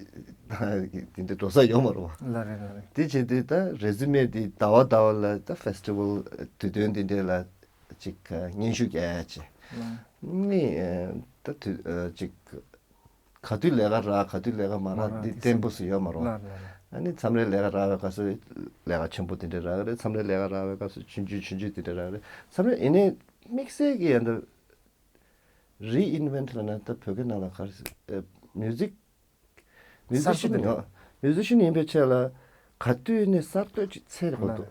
དེ་འདྲ་འགྲོ་ས་ཡོད་མ་རེད་བ། ལ་རེད་ལ་རེད། དེ་བྱེད་དུས་ད་resume་དེ་ཟླ་བ་ཟླ་བ་ལ་ད་festival་དུས་སྟོན་དེ་འདྲ་ལ་ཅིག་སྙན་ཞུ་རྒྱག་ཡ་བྱེད། ནི་ད་དུས་ཅིག་ག་དུས་ལས་ཀ་རག་ག་དུས་ལས་ཀ་མ་རག་འདི་བརྟན་པོ་སུ་ཡོད་མ་རེད་བ། ཨ་ནི་མཚམས་རེ་ལས་ཀ་རག་པའི་སྐབས་སུ་ལས་ཀ་ཆེན་པོ་དེ་འདྲ་རག་རེད། མཚམས་རེ་ལས་ཀ་རག་པའི་སྐབས་སུ་ཆུང་ཆུང་ཆུང་ཆུང་དེ་འདྲ་རག་རེད། མཚམས་རེ་ཡིན་ནའི་དམིགས་བསལ་གྱི་ཡང་ད་reinvent་ལབ་ན་ད་བོད་སྐད་ནང་ལ་ག་རེ་ཟེར་music musician་ཡོད། musician་ཡིན་པའི་ཆེད་ལ་ག་དུས་ནས་གསར་གཏོད་ཅིག་འཚོལ་དགོས་འདུག་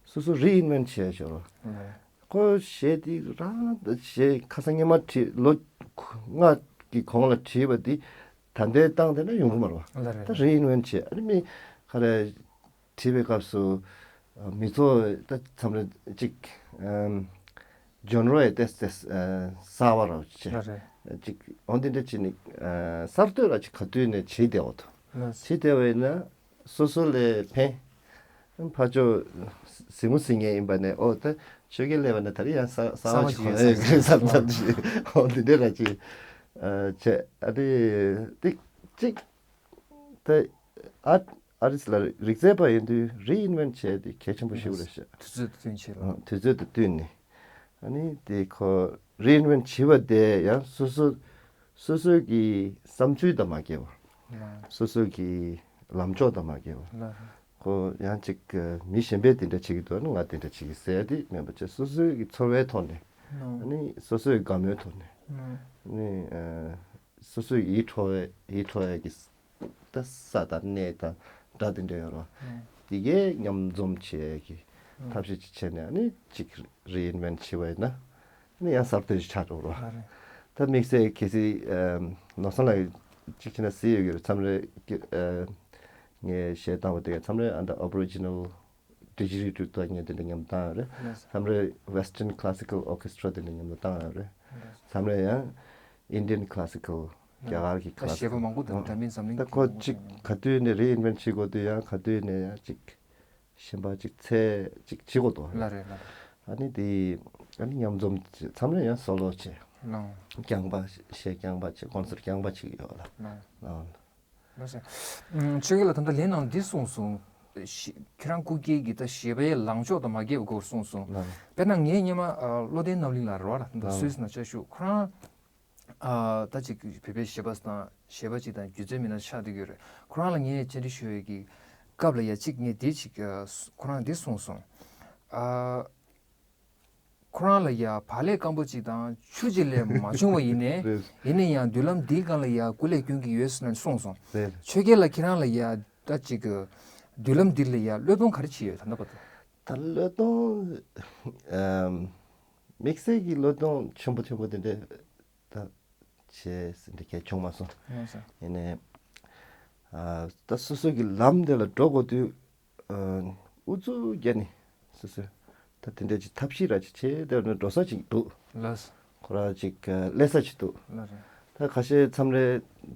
སོ་སོ་reinvent་བྱས་ཤོར་བ། ཁོ་གཞས་དེ་རང་གཞས་ཁ་སང་སྔོན་མ་བྲིས་ལོ་ལྔ་གི་གོང་ལ་བྲིས་པ་དེ་ད་ལྟའི་སྟངས་དེ་ན་ཡོང་གི་མ་རེད་བ། ད་reinvent་བྱས་ཨ་ནི་མི་ག་རེ་བྲིས་པའི་སྐབས་སུ་མི་ཚོ་ད་མཚམས་རེ་གཅིག་genre་ཡི་ཏེ་ཏེ་གསར་བ་རོ་ཅེ་གཅིག་འོན་ཏེ་འདྲ་ཅི་ནི་གསར་གཏོད་ལ་ཅིག་ག་དུས་ནས་བྱེད་བསྡད་འོ་ཐོ་བྱེད་བསྡད་བས་ན། སོ་སོ་ལས་ཕན། ཕར་ཕྱོགས་གཟིགས་མོ་གཟིགས་མཁན་ཡིན་པ་ནས་ཨོ་ད་ཆོས་རྒྱལ་ལས་པ་ནས་ད་རེས་ཡང་གསར་གསར་བ་ཞིག་གོ་ཡོད་ཀྱི་རེད་བསམ་བསམ་ཞིག་ཨོ་འདི་འདྲས་ར་ཅིག་བྱས་ཨ་དེ་ཏིག་ཅིག་ད་ཨར་ཨར་ཊིསི་ལ་རིག་རྩལ་པ་ཡིན་དུས་reinvent་བྱས་ཏེ་གལ་ཆེན་པོ་ཞིག་རེད་ཤག་དུས་ཚོད་དུས་ཆེན་ལ་དུས་ཚོད་དུ་བསྟུན་ནས་ཨ་ནི་དེ་ཁོ་reinvent་བྱས་པ་དེ་ཡང་སོ་སོ་སོ་སོའི་གི་བསམ་ཚུལ་དང་མ་འགལ་བ། སོ་སོའི་གི་ལམ་ཕྱོགས་དང་མ་འགལ་བ། ཁོ་ཡང་ཅིག་མི་གཞན་པས་དེ་འདྲ་བྱེད་ཀྱི་འདུག་ན་ང་དེ་འདྲ་བྱེད་ཀྱི་ཟེར་ཏེ་མེད་པ་བྱས་སོ་སོའི་གི་ཚོར་བའི་ཐོག་ནས་ཨ་ནི་སོ་སོའི་དགའ་མོའི་ཐོག་ནས་ཨ་ནི་སོ་སོའི་ཡིད་འཕྲོག་པའི་ཡིད་འཕྲོག་ཡ་གི་ད་ས་དང་གནས་དང་སྒྲ་དེ་འདྲ་ཡོད་རེད་བ། དེ་གའི་མཉམ་འཛོམས་བྱེད་ཡ་གི་ཐབས་ཤེས་ཅིག་བྱས་ནས་ཨ་ནི་ཅིག་reinvent་བྱས་པ་ཡིན་ན། ནི་ཡང་གསར་གཏོད་ཅིག་ཆགས་འགྲོ་རོགས། ད་དམིགས་བསལ་གལ་སྲིད་ནོར་བཟང་ལགས་ཅིག་བྱས་ན་གཟིགས་ཡོད་ཀྱི་རེད། མཚམས་རེ་ངས་གཞས་བཏང་བ་དེ་ག་མཚམས་རེ་ཨ་ད་Aboriginal didgeridoo་དང་ངས་དེ་འདྲ་མཉམ་བཏང་ཡོད་རེད། མཚམས་རེ་Western Classical Orchestra་དེ་འདྲ་མཉམ་དུ་བཏང་ཡོད་རེད། མཚམས་རེ་ཡང་Indian Classical་རྒྱ་གར་གྱི་ད་གཞས་པ་Classical་མང་པོ་དང་འདྲ་མིན་འཛམ་གླིང་ད་གི་ཁོ་མང་པོ་ཅིག་དང་ག་དུས་ནས་reinvent་བྱེད་དགོས་དུས་ཡང་ག་དུས་ནས་ཡང་ཅིག་གཞན་པ་ཅིག་འཚོལ་ཅིག་བྱེད་དགོས་འདུག་ལ་རེད་ལ་རེད། ཨ་ནི་དེ་ཨ་ནི་མཉམ་འཛོམས་བྱེད་མཚམས་རེ་ཡང་སོ་ལོ་བྱེད། ལོང་། རྐྱང་པ་གཞས་རྐྱང་པ་བྱེད་ཀོན་སར་རྐྱང་པ་བྱེད་ཡོད་ལ། ལོང་། ལོང་། ལོང་ཟེར། ཨུམ་ཆོས་རྒྱལ་ལགས་ད་ལྟ་ལན་ནང་འདི་གསུངས་སོང་། ཤི་ཁྱེད་རང་སྐུ་སྒེར་གྱི་ད་གཞས་པའི་ལངས་ཕྱོགས་དང་མ་འགལ་བའི་སྐོར་གསུངས་སོང་། ལོང་། དཔེར་ན་ངའི་སྔོན་མ་ཨ་བློ་ལྡན་རྣམ་གླིང་ལགས་རེད་བ་ལ་ད་ལྟ་ལོང་སུད་སི་ནང་བཅའ་བཞུགས་ཁོ་རང་། ཨ་ད་ཅིག་བོད་པའི་གཞས་པ་དང་གཞས་པ་ཅིག་དང་སྒྱུ་རྩལ་མི་སྣ་ཆགས་བསྡད་ཀྱི་ཡོད་རེད། ཁོ་རང་ལ་ངས་བཅར་འདྲི་ཞུ་བའི་གི་སྐབས་ལ་ཡ་གཅིག་ངས་འདི་ཅིག་ཨ་ཁོ་རང་འདི་གསུངས་སོང་། ཨ་ཁོ་རང་ལ་ཡ་བག་ལེབ་སྐམ་པོ་ཅིག་དང་ཆུ་ཅིག་ལས་མ་བྱུང་བ་ཡིན་ནའི་རེད། ཡིན་ན་ཡང་མདུན་ལམ་འདིའི་སྒང་ལ་ཡ་སྐུ་ལས་སྐྱོན་གྱི་ཡོད་ཟེར་ནས་གསུངས་སོང་། རེད། ཆོས་རྒྱལ་ལགས་ཁྱེད་རང་ལ་ཡ་ད་ཅིག་གི་མདུན་ལམ་འདི་ལ་ཡ་བློས་གཏོང་ག་རེ་བྱས་ཡོད་ད་ལྟ་བར་དུ། ད་བློས་གཏོང་ཨམ་དམིགས་བསལ་གྱི་བློས་གཏོང་ཆེན་པོ་ཆེན་པོ་དེ་འདྲ་ད་བྱས་ཟིན་འདྲ་གས་བྱུང་མ་སོང་། ཡིན་ནའི་ཨ་ད་སོ་སོ་གི་ལམ་དེ་ལ་འགྲོ་དགོས་དུས་ཨ་ཨུ་ཚུགས་རྒྱག་ནི་སོ་སོ་ད་དེ་འདྲ་ཅིག་ཐབས་ཤེས་ར་ཅིག་བྱས་དེ་ནས་འགྲོ་ས་ཅིག་འདུག་ལགས། ཁོ་ར་ཅིག་ཨ་སླེབས་ས་ཅིག་འདུག་ལགས་རེད། ད་ཁ་ཤས་མཚམས་རེ་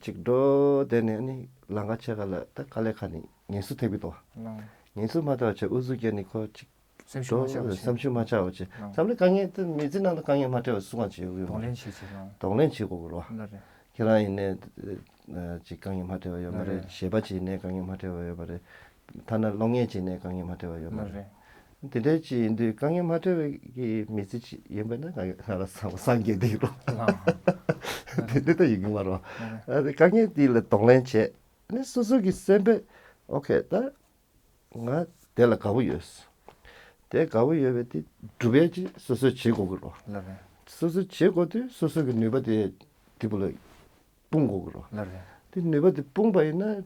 ཅིག་འགྲོ་བསྡད་ནས་ནི་ལམ་ཁ་ཕྱེད་ཀ་ལ་ད་དཀའ་ལས་ཁག་ནི་ངལ་གསོ་ཐེབས་ཀྱི་འདུག་ལགས། ངལ་གསོ་མ་ཐེབས་པ་བྱས་ཨུ་ཚུགས་རྒྱག་ནི་ཁོ་ཅིག་སེམས་ཤུགས་མ་ཆག་པ་བྱེད། སེམས་ཤུགས་མ་ཆག་པ་བྱེད། ལགས། མཚམས་རེ་དཀའ་ངལ་དེ་མི་ཚེ་ནང་དུ་དཀའ་ངལ་མ་འཕྲད་པ་སུ་གང་བྱེད་ཡོད་མ་གདོང་རེད། ལེན་བྱེད་བྱེད་ལགས། གདོང་ལེན་བྱེད་དགོས་ཀྱི་རེད་བ། ལགས་རེད། ཁྱེད་རང་ཡིན་ནའི་ཅིག་དཀའ་ངལ་མ་འཕྲད་པ་ཡོད་མ་རེད། ལགས་རེད། གཞས་པ་ཅིག་ཡིན་ནའི་དཀའ་ངལ་མ་འཕྲད་པ་ཡོད་མ་རེད། ཐ་ན་གློག་བརྙན་ཅིག་ཡིན་ནའི་དཀའ་ངལ་མ་འཕྲད་པ་ཡོད་མ་ལགས་རེད། རེད། དེ་འདྲའི་ཅིག་ཡིན་དུས་དཀའ་ངལ་མ་འཕྲད་པའི་གི་མི་ཚེ་ཅིག་ཡིན་པ་ན་ང་ང་རང་སངས་སངས་རྒྱས་བསྡད་ཀྱི་རེད། ལགས། དེ་འདྲ་ད་ཡིན་གྱི་མ་རེད། ལགས་རེད། ཨ་དེ་དཀའ་ངལ་དེ་ལ་གདོང་ལེན་བྱས་ནས་སོ་སོ་གི་སེམས་པས་ཨོ་ཁེ་ད། ང་དེ་ལ་དགའ་པོ་ཡོད། དེ་དགའ་པོ་ཡོད་པའི་དེ་སྒྲུབ་ཡས་ཅིག་སོ་སོས་བྱེད་དགོས་ཀྱི་རེད། ལགས་རེད། སོ་སོས་བྱེད་དགོས་དུས་སོ་སོ་གི་ནུས་པ་དེ་དེ་བུ་ལ་སྤུངས་དགོས་ཀྱི་རེད། ལགས་རེད། དེ་ནུས་པ་དེ་སྤུངས་པ་ཡིན་ན་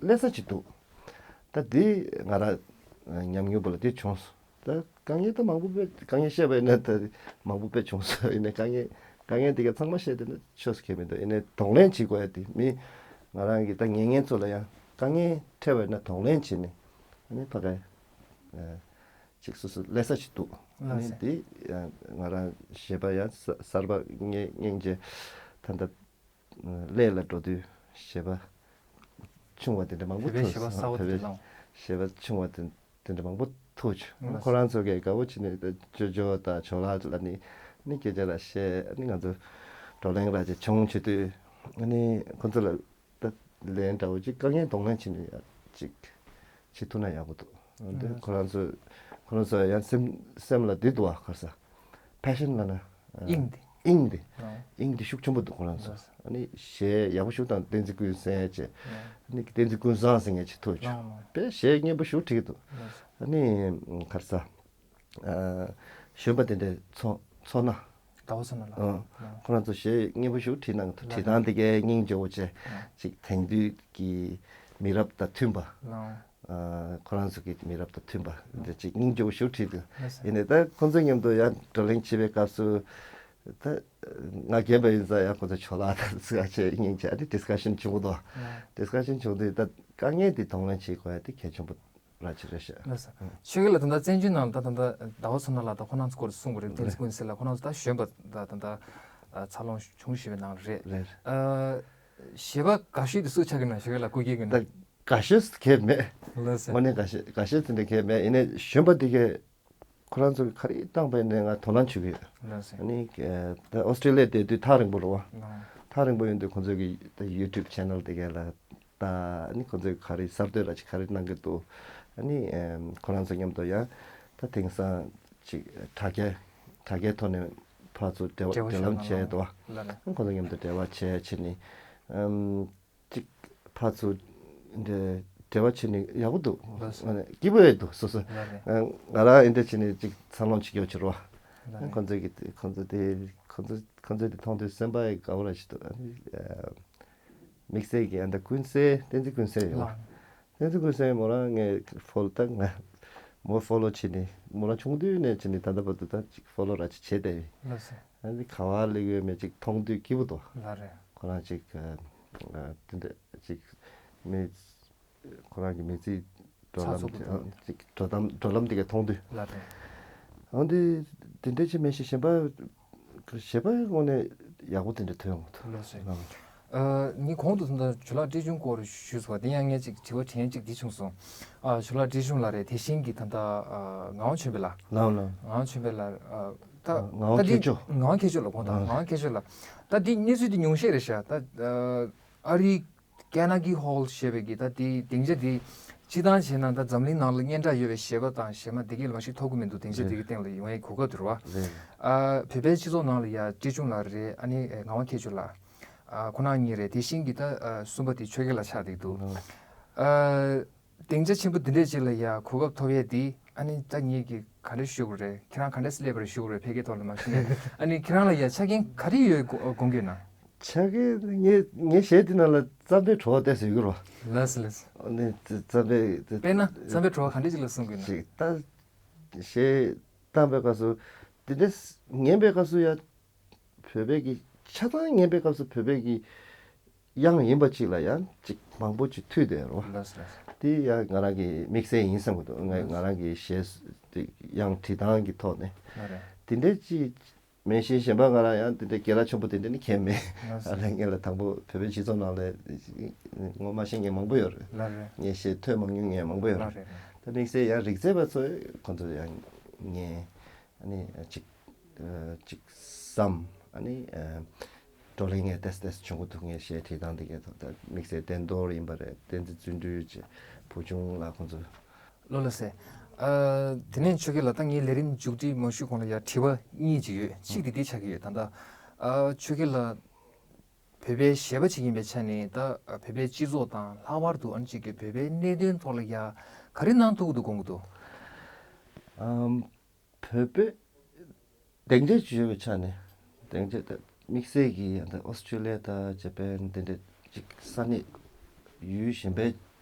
སླེབས་ས་ཅིག་འདུག་ད་དེ་ང་རང་ཉམས་མྱོང་བུ་ལ་དེ་བྱུང་སོང་། ད་དཀའ་ངལ་ད་མང་པོ་དཔེ་དཀའ་ངལ་བཤད་པ་ཡིན་ན་ད་མང་པོ་དཔེ་བྱུང་སོང་། ཡིན་ན་དཀའ་ངལ་དཀའ་ངལ་དེ་ག་ཚང་མ་བཤད་བསྡད་ན་ཆོས་སུ་ཁེལ་མི་འདུག་ཡིན་ནའི་གདོང་ལེན་བྱེད་དགོས་ཡ་དེ་མི་ང་རང་གི་ད་ཉན་མཁན་ཚོ་ལ་ཡང་དཀའ་ངལ་འཕྲད་པ་ཡིན་ན་གདོང་ལེན་བྱེད་ནས་ཨ་ནི་ཕ་ག་ཨ་ ཅིག་སོ་སོ་ལས་ས་ཅིག་འདུག་ལགས་སོ། ཨ་ནི་དེ་ཡང་ང་རང་གཞས་པ་ཡང་གསར་པ་སྙིང་རྗེ་ད་ལྟ་གླེ་ལ་འགྲོ་དུས་གཞས་པ་ཆུང་བ་དེ་འདྲ་མང་པོ་ཐུག་བོད་པའི་གཞས་པ་གསར་པ་དེ་ལ། གཞས་པ་ཆུང་བ་དེ་དེ་འདྲ་མང་པོ་ཐུག་བྱུང་། ཁོ་རང་ཚོ་གས་དགའ་བོ་བྱས་ནས་ཅོ་ཅོ་དང་ཇོ་ལགས་ལ་ནི་ནི་སྐད་ཆ་ལ་བཤད། ཨ་ནི་ང་ཚོ་བགྲོ་གླེང་ར་ཅིག་བྱུང་བྱེད་དུས་ཨ་ནི་ཁོ་ཚོ་ལ་ད་ལན་འདྲ་བོ་ཅིག་དཀའ་ངལ་གདོང་ལེན་བྱས་ནས་ཡ་ཅིག་བྱེད་ཐུབ་ན་ཡག་པོ་འདུག་འདི་ཁོ་རང་ཚོ་ཁོ་རང་ཚོ་ཡང་སེམས་སེམས་ལ་འདི་འདུག་བ། ག་རེ་ཟ། ཕེ་ཤན་ལབ་ན། དབྱིངས་དེ། དབྱིངས་དེ། ཨ། དབྱིངས་དེ་ཤུགས་ཆེན་པོ་འདུག་ཁོ་རང་ཚོ། ལགས། ཨ་ནི་གཞས་ཡག་པོ་ཞིག་དང་བསྟན་འཛིན་ཀུན་གསལ་བྱས། ཨ། ཨ་ནི་བསྟན་འཛིན་ཀུན་བཟང་ཟེར་མཁན་ཅིག་ཐུག་བྱུང་། ལགས། དཔེ་གཞས་སྙན་པོ་ཞིག་བྲིས་འདུག་ལགས། ཨ་ནི་ག་རེ་ཟ། ཨ། གཞོན་པ་དེ་འདྲའི་ཚོ་ཚོ་ན། ཟླ་བ་ཚོ་ན་ལགས། ཨ། ལགས། ཁོ་རང་ཚོ་གཞས་སྙན་པོ་ཞིག་བྲིས་གནང་འདུག་ལགས། བྲིས་སྟངས་དེ་གའི་སྙིང་རྗེ་བོ་བྱས། ཨ། ཅིག་དེང་དུས་ཀྱི་མི་རབས་དང་མཐུན་པ། ལགས། ཨ། ཁོ་རང་ཚོ་གི་མི་རབས་དང་མཐུན་པ་འདི་ཅིག་སྙིང་རྗེ་བོ་ཞིག་བྲིས་འདུག་ལགས་སོ། ཡིན་ནའི་ད་ཁོ་ཚོ་མཉམ་དུ་ཡང་བགྲོ་གླེང་བྱེད་པའི་སྐབས་སུ་ད་ང་རྒན་པ་ཡིན་ཙང་ཡང་ཁོ་ཚོ་ཇོ་ལགས་དང་ཚོ་ཡང་བྱས་སྙིང་རྗེ། ཨ་ནི་ཌི་སི་ཀ་ཤན་བྱུང་གི་འདུག་ལགས། ཌི་སི་ཀ་ཤན་བྱུང་དུས་ད་དཀའ་ངལ་འདི་གདོང་ལེན་བྱེད་དགོས་ཡ་དེ་གལ་ཆེན་པོ་ར་ཅིག་རེད་ཤག་ལགས་སོ། ཆོས་སྐལ་ལགས་ད་ལྟ་བཙན་བྱོལ་ནང་ལ་ད་ད་ལྟ་ཟླ་བ་ཚོ་ན་ལགས་དང་ཁོ་རང་ཚོ་སྐོར་གསུང་གི་རེད། བསྟན་འཛིན་ཀུན་གསལ་ལགས་ཁོ་རང་ཚོ་ད་གཞོན་པ་ད་ད་ལྟ་འཚར་ལོངས་བྱུང་བཞིན་པའི་ནང་རེད། རེད། ཨ། གཞས་པ་དགའ་ཤོས་དེ་སུ་ཆགས་ཀྱི་ན་ཆོས་སྐལ་ལགས་སྐུ་སྒེར་གྱི་ནང་། ད་དགའ་ཤོས་གས་མེད། ལགས་སོ། དངོས་གནས་དགའ་ཤོས་དགའ་ཤོས་དེ་འདྲ་གས་མེད། ཡིན་ནའི་གཞོན་པ་དེ་གས་ཁོ་རང་ཚོ་གིས་ག་རེ་བཏང་པ་ཡིན་ནའི་ང་དོ་སྣང་བྱེད་ཀྱི་ཡོད། ལགས་སོ། ཨ་ནི་ད་ཨོ་སི་ཀྲི་ལི་ཡ་བསྡད་དུས་ཐག་རིང་པོ་རེད་བ། ལགས། ཐག་རིང་པོ་ཡིན་དུས་ཁོ་ཚོ་གི་ད་ཡུ་ཊུབ་ཆེ་ནལ་དེ་གས་ལ་ད་ཨ་ནི་ཁོ་ཚོས་ག་རེ་གསར་གཏོད་ར་ཅིག་ག་རེ་གནང་གི་འདུག་ཨ་ནི་ཨེམ་ཁོ་རང་ཚོ་མཉམ་དུ་ཡང་ད་དེང་སང་ཅིག་དྲ་རྒྱ་དྲ་རྒྱའི་ཐོག་ནས་ཕར་ཚུར་འབྲེལ་བ་འབྲེལ་བ་འབྲེལ་ལམ་བྱས་འདུག་བ། ལགས་རེད། ཁོ་ཚོ་མཉམ་དུ་འབྲེལ་བ་བྱས་བྱས་ནས་ཨམ་ཅིག་ཕར་ཚུར་འབྲེལ་འབྲེལ་བ་བྱས་ནས་ཡག་པོ་འདུག་ལགས་སོ། ཨ་ནི་སྐྱིད་པོ་ཡོད་འདུག་སོ་སོ། ལགས་རེད། ཨ་ང་རང་འདི་འདྲ་བྱས་ནས་ཅིག་འཚར་ལོངས་བྱེད་རྒྱུ་བྱེད་རོགས། ལགས་རེད། ཁོ་ཚོ་གི་ཁོ་ཚོ་དེ་ཁོ་ཚོ་ཁོ་ཚོ་དེ་མཐོང་དུས་སེམས་པ་ཡི་དགའ་བོ་ར་ཞིག་འདུག་ཨ་ནི་ཨ། དམིགས་བསལ་གྱི་ཨ་ད་ཀུན་གསལ་བསྟན་འཛིན་ཀུན་གསལ་ཡོད་བ། ལགས། བསྟན་འཛིན་ཀུན་གསལ་མོ་རང་ངས་ཕོ་ལོ་ད་ང་མོ་ཕོ་ལོ་བྱས་ནས་མོ་རང་ཆུང་དུས་ནས་བྱས་ནས་ད་ལྟ་བར་དུ་ད་ཅིག་ཕོ་ལོ་ར་ཅིག་བྱས་བསྡད་ཡོད། ལགས་སོ། ཨ་ནི་ག་བ་སླེབས་ཡོད་མེད་ཅིག་མཐོང་དུས་སྐྱིད་པོ་འདུག་ལགས་རེད། ཁོ་རང་ཅིག་ཨ་ཨ་དེ་འདྲ་ཅིག་མི་ཁོ་རང་གི་མི་ཚེའི་འགྲོ་ལམ་ཚགས་ཚུད་པོ་འདུག་ཅིག་འགྲོ་ལམ་འགྲོ་ལམ་དེ་ག་མཐོང་དུས། ལགས་རེད། འོན་ཏེ་དེ་འདྲ་ཅིག་མེད་ཤེས་གཞན་པ། གཞས་པའི་ངོས་ནས་ཡག་པོ་དེ་འདྲ་ཐོན་ཡོང་གི་འདུག་ལགས་སོ། ཨ། ཨ། ངས་གོང་དུ་ད་ལྟ་ཇོ་ལགས་བཀྲས་ཆུང་སྐོར་ཞུས་སོང་བ། དེ་ཡང་ངས་ཅིག་དྲི་བ་དྲན་ཅིག་འདི་བྱུང་སོང་། ཨ། ཇོ་ལགས་བཀྲས་ཆུང་ལགས་རེད། དེ་བཞིན་གྱི་ད་ལྟ་ཨ་ངག་དབང་ཆོས་འཕེལ་ལགས། ལགས་ལགས། ངག་དབང་ཆོས་འཕེལ་ལགས། ཨ། ད་ངག་དབང་ད་འདི་མཁས་མཆོག་ངག་དབང་མཁས་མཆོག་ལགས། གོང་དུ་ཨ། ངག་དབང་མཁས་མཆོག་ལགས། ད་འདི་གནས་ཚུལ་འདི་ཉུང་ཤས་རེད་ཤག་ད་ཨ་ཨ་རིའི་ཀར་ནེ་གི་ཧོལ་ཞེས་པའི་གི་ད་དེ་སྡིངས་ཆ་དེ་སྤྱིར་བཏང་བྱས་ན་ད་འཛམ་གླིང་ནང་ལ་སྙན་གྲགས་ཡོད་པའི་གཞས་པ་དང་གཞས་མ་དེ་གས་ལ་མ་ཞིག་ཐོབ་ཀྱི་མི་འདུག་སྡིངས་ཆ་དེ་གི་སྟེང་ལ་ཡོང་ཡའི་གོ་སྐབས་དེ་རེད་བ། རེད། ཨ། བོད་པའི་སྤྱི་ཚོགས་ནང་ལ་ཡ་བཀྲས་ཆུང་ལགས་རེད། ཨ་ནི་ངག་དབང་མཁས་མཆོག་ལགས། ཨ། ཁོ་རང་གཉིས་རེད། དེ་བཞིན་གྱི་ད་ཨ་གསུམ་པ་དེ་ཆོས་རྒྱལ་ལགས་ཆགས་བསྡད་འདུག་ཨ། སྡིངས་ཆ་ཆེན་པོ་འདི་འདྲས་ཅིག་ལ་ཡ་གོ་སྐབས་ཐོབ་ཡས་འདི་ཨ་ནི་ད་ངེད་ཀྱིས་ག་འདྲས་ཞུ་དགོས་རེད། ཁྱེད་རང་ག་འདྲས་སླེབས་པ་རེད་ཞུ་དགོས་རེད། ཕལ་སྐད་ཐོག་ལ་མ་ཞུ་ནས་ཨ་ནི་ཁྱེད་རང་ལ་ཡ་ཆ་རྐྱེན་ག་རེ་ཡོད་དགོངས་ཀྱི་ཡོད་ན། ཆ་རྐྱེན་ངས་ངས་གཞས་འདི་ནང་ལ་རྩམ་པའི་བྲོ་བ་བལྟས་ཟེར་གྱི་རོ། ལགས་སོ་ལགས་སོ། ཨ་ནི་རྩམ་པའི་དཔེར་ན་རྩམ་པའི་བྲོ་བ་ག་འདྲས་ཅིག་ལ་གསུང་གི་ཡོད་ན། ཅིག་ད་གཞས་བཏང་པའི་སྐབས་སུ་འདི་འདྲས་ཉན་པའི་སྐབས་སུ་ཡ། བོད་པའི་གི་ཆ་ཚང་ཉན་པའི་སྐབས་སུ་བོད་པའི་གི་དབྱངས་ཡིན་པ་ཅིག་ལ་ཡང་ཅིག་མང་པོ་ཅིག་མཐུད་དེ་རོ། ལགས་སོ་ལགས་སོ། དེ་ཡང་ང་རང་གི་དམིགས་བསལ་ཡིན་བསམ་གི་འདུག་ང་ང་རང་གི་གཞས་དེ་དབྱངས་བྲིས་སྟངས་ཀྱི་ཐོག་ནས། ལགས་རེད། དེ་འདྲའི་ཅིག་མེད་བཞིན་གཞན་པ་ང་རང་ཡང་དེ་འདྲའི་སྐད་གྲགས་ཆེན་པོ་དེ་འདྲ་ནི་གང་ཡང་མེད། ལགས་སོ། ཨ་ལས་ངས་ལ་དང་པོ་བོད་པའི་སྤྱི་ཚོགས་ནང་ལ་ངོ་མ་ཤེས་མཁན་མང་པོ་ཡོད་རེད། ལགས་རེད། ངས་གཞས་ཐོས་མ་མྱོང་མཁན་མང་པོ་ཡོད་རེད། ལགས་རེད། ད་དམིགས་བསལ་ཡང་རིག་རྩལ་པ་ཚོས་ཁོ་ཚོ་ཡང་ངས། ཨ་ནི་ཅིག་ཨ་ཅིག་བསམ། ཨ་ནི་ཨ་བགྲོ་གླེང་ངས་ཏེས་ཏེས་བྱུང་གི་འདུག་ངས་གཞས་བྲིས་སྟངས་འདི་གའི་ཐོག་ད་དམིགས་བསལ་བསྟན་རྡོར་ཡིན་པ་རེད། བསྟན་འཛིན་བརྩོན་འགྲུས་བྱས། བུ་ཆུང་ལགས་ཁོང་ཚོ། ལགས་ལགས་སེ། ཨ་དེ་ནས་ཆོས་སྐྱིད་ལགས། ད་ངའི་ལས་རིམ་མཇུག་སྒྲིལ་མ་ཞུས་གོང་ལ་ཡ་དྲི་བ་གཉིས་ཅིག་ཡོད། གཅིག་དེ་འདི་ཆགས་ཀྱི་ཡོད། ད་ལྟ་ཨ་ཆོས་སྐྱིད་ལགས་བོད་པའི་གཞས་པ་ཅིག་ཡིན་པའི་ཆ་ནས། ད་བོད་པའི་སྤྱི་ཚོགས་དང་ལྷག་པར་དུ་ཨ་ནི་ཅིག་གི་བོད་པའི་གནད་དོན་ཐོག་ལ་ཡ་ག་རེ་གནང་ཐུབ་ཀྱི་འདུག་དགོངས་ཀྱི་འདུག་ཨམ། བོད་པའི་སྡིངས་ཆ་ཅིག་ཡོད་པའི་ཆ་ནས། སྡིངས་ཆ་དེ་དམིགས་བསལ་གྱིས་ད་ཨོ་སི་ཀྲི་ལི་ཡ་དང་ཇ་པན་དེ་འདྲ་ཅིག་ས་གནས་ཡུལ་གཞན་པའི་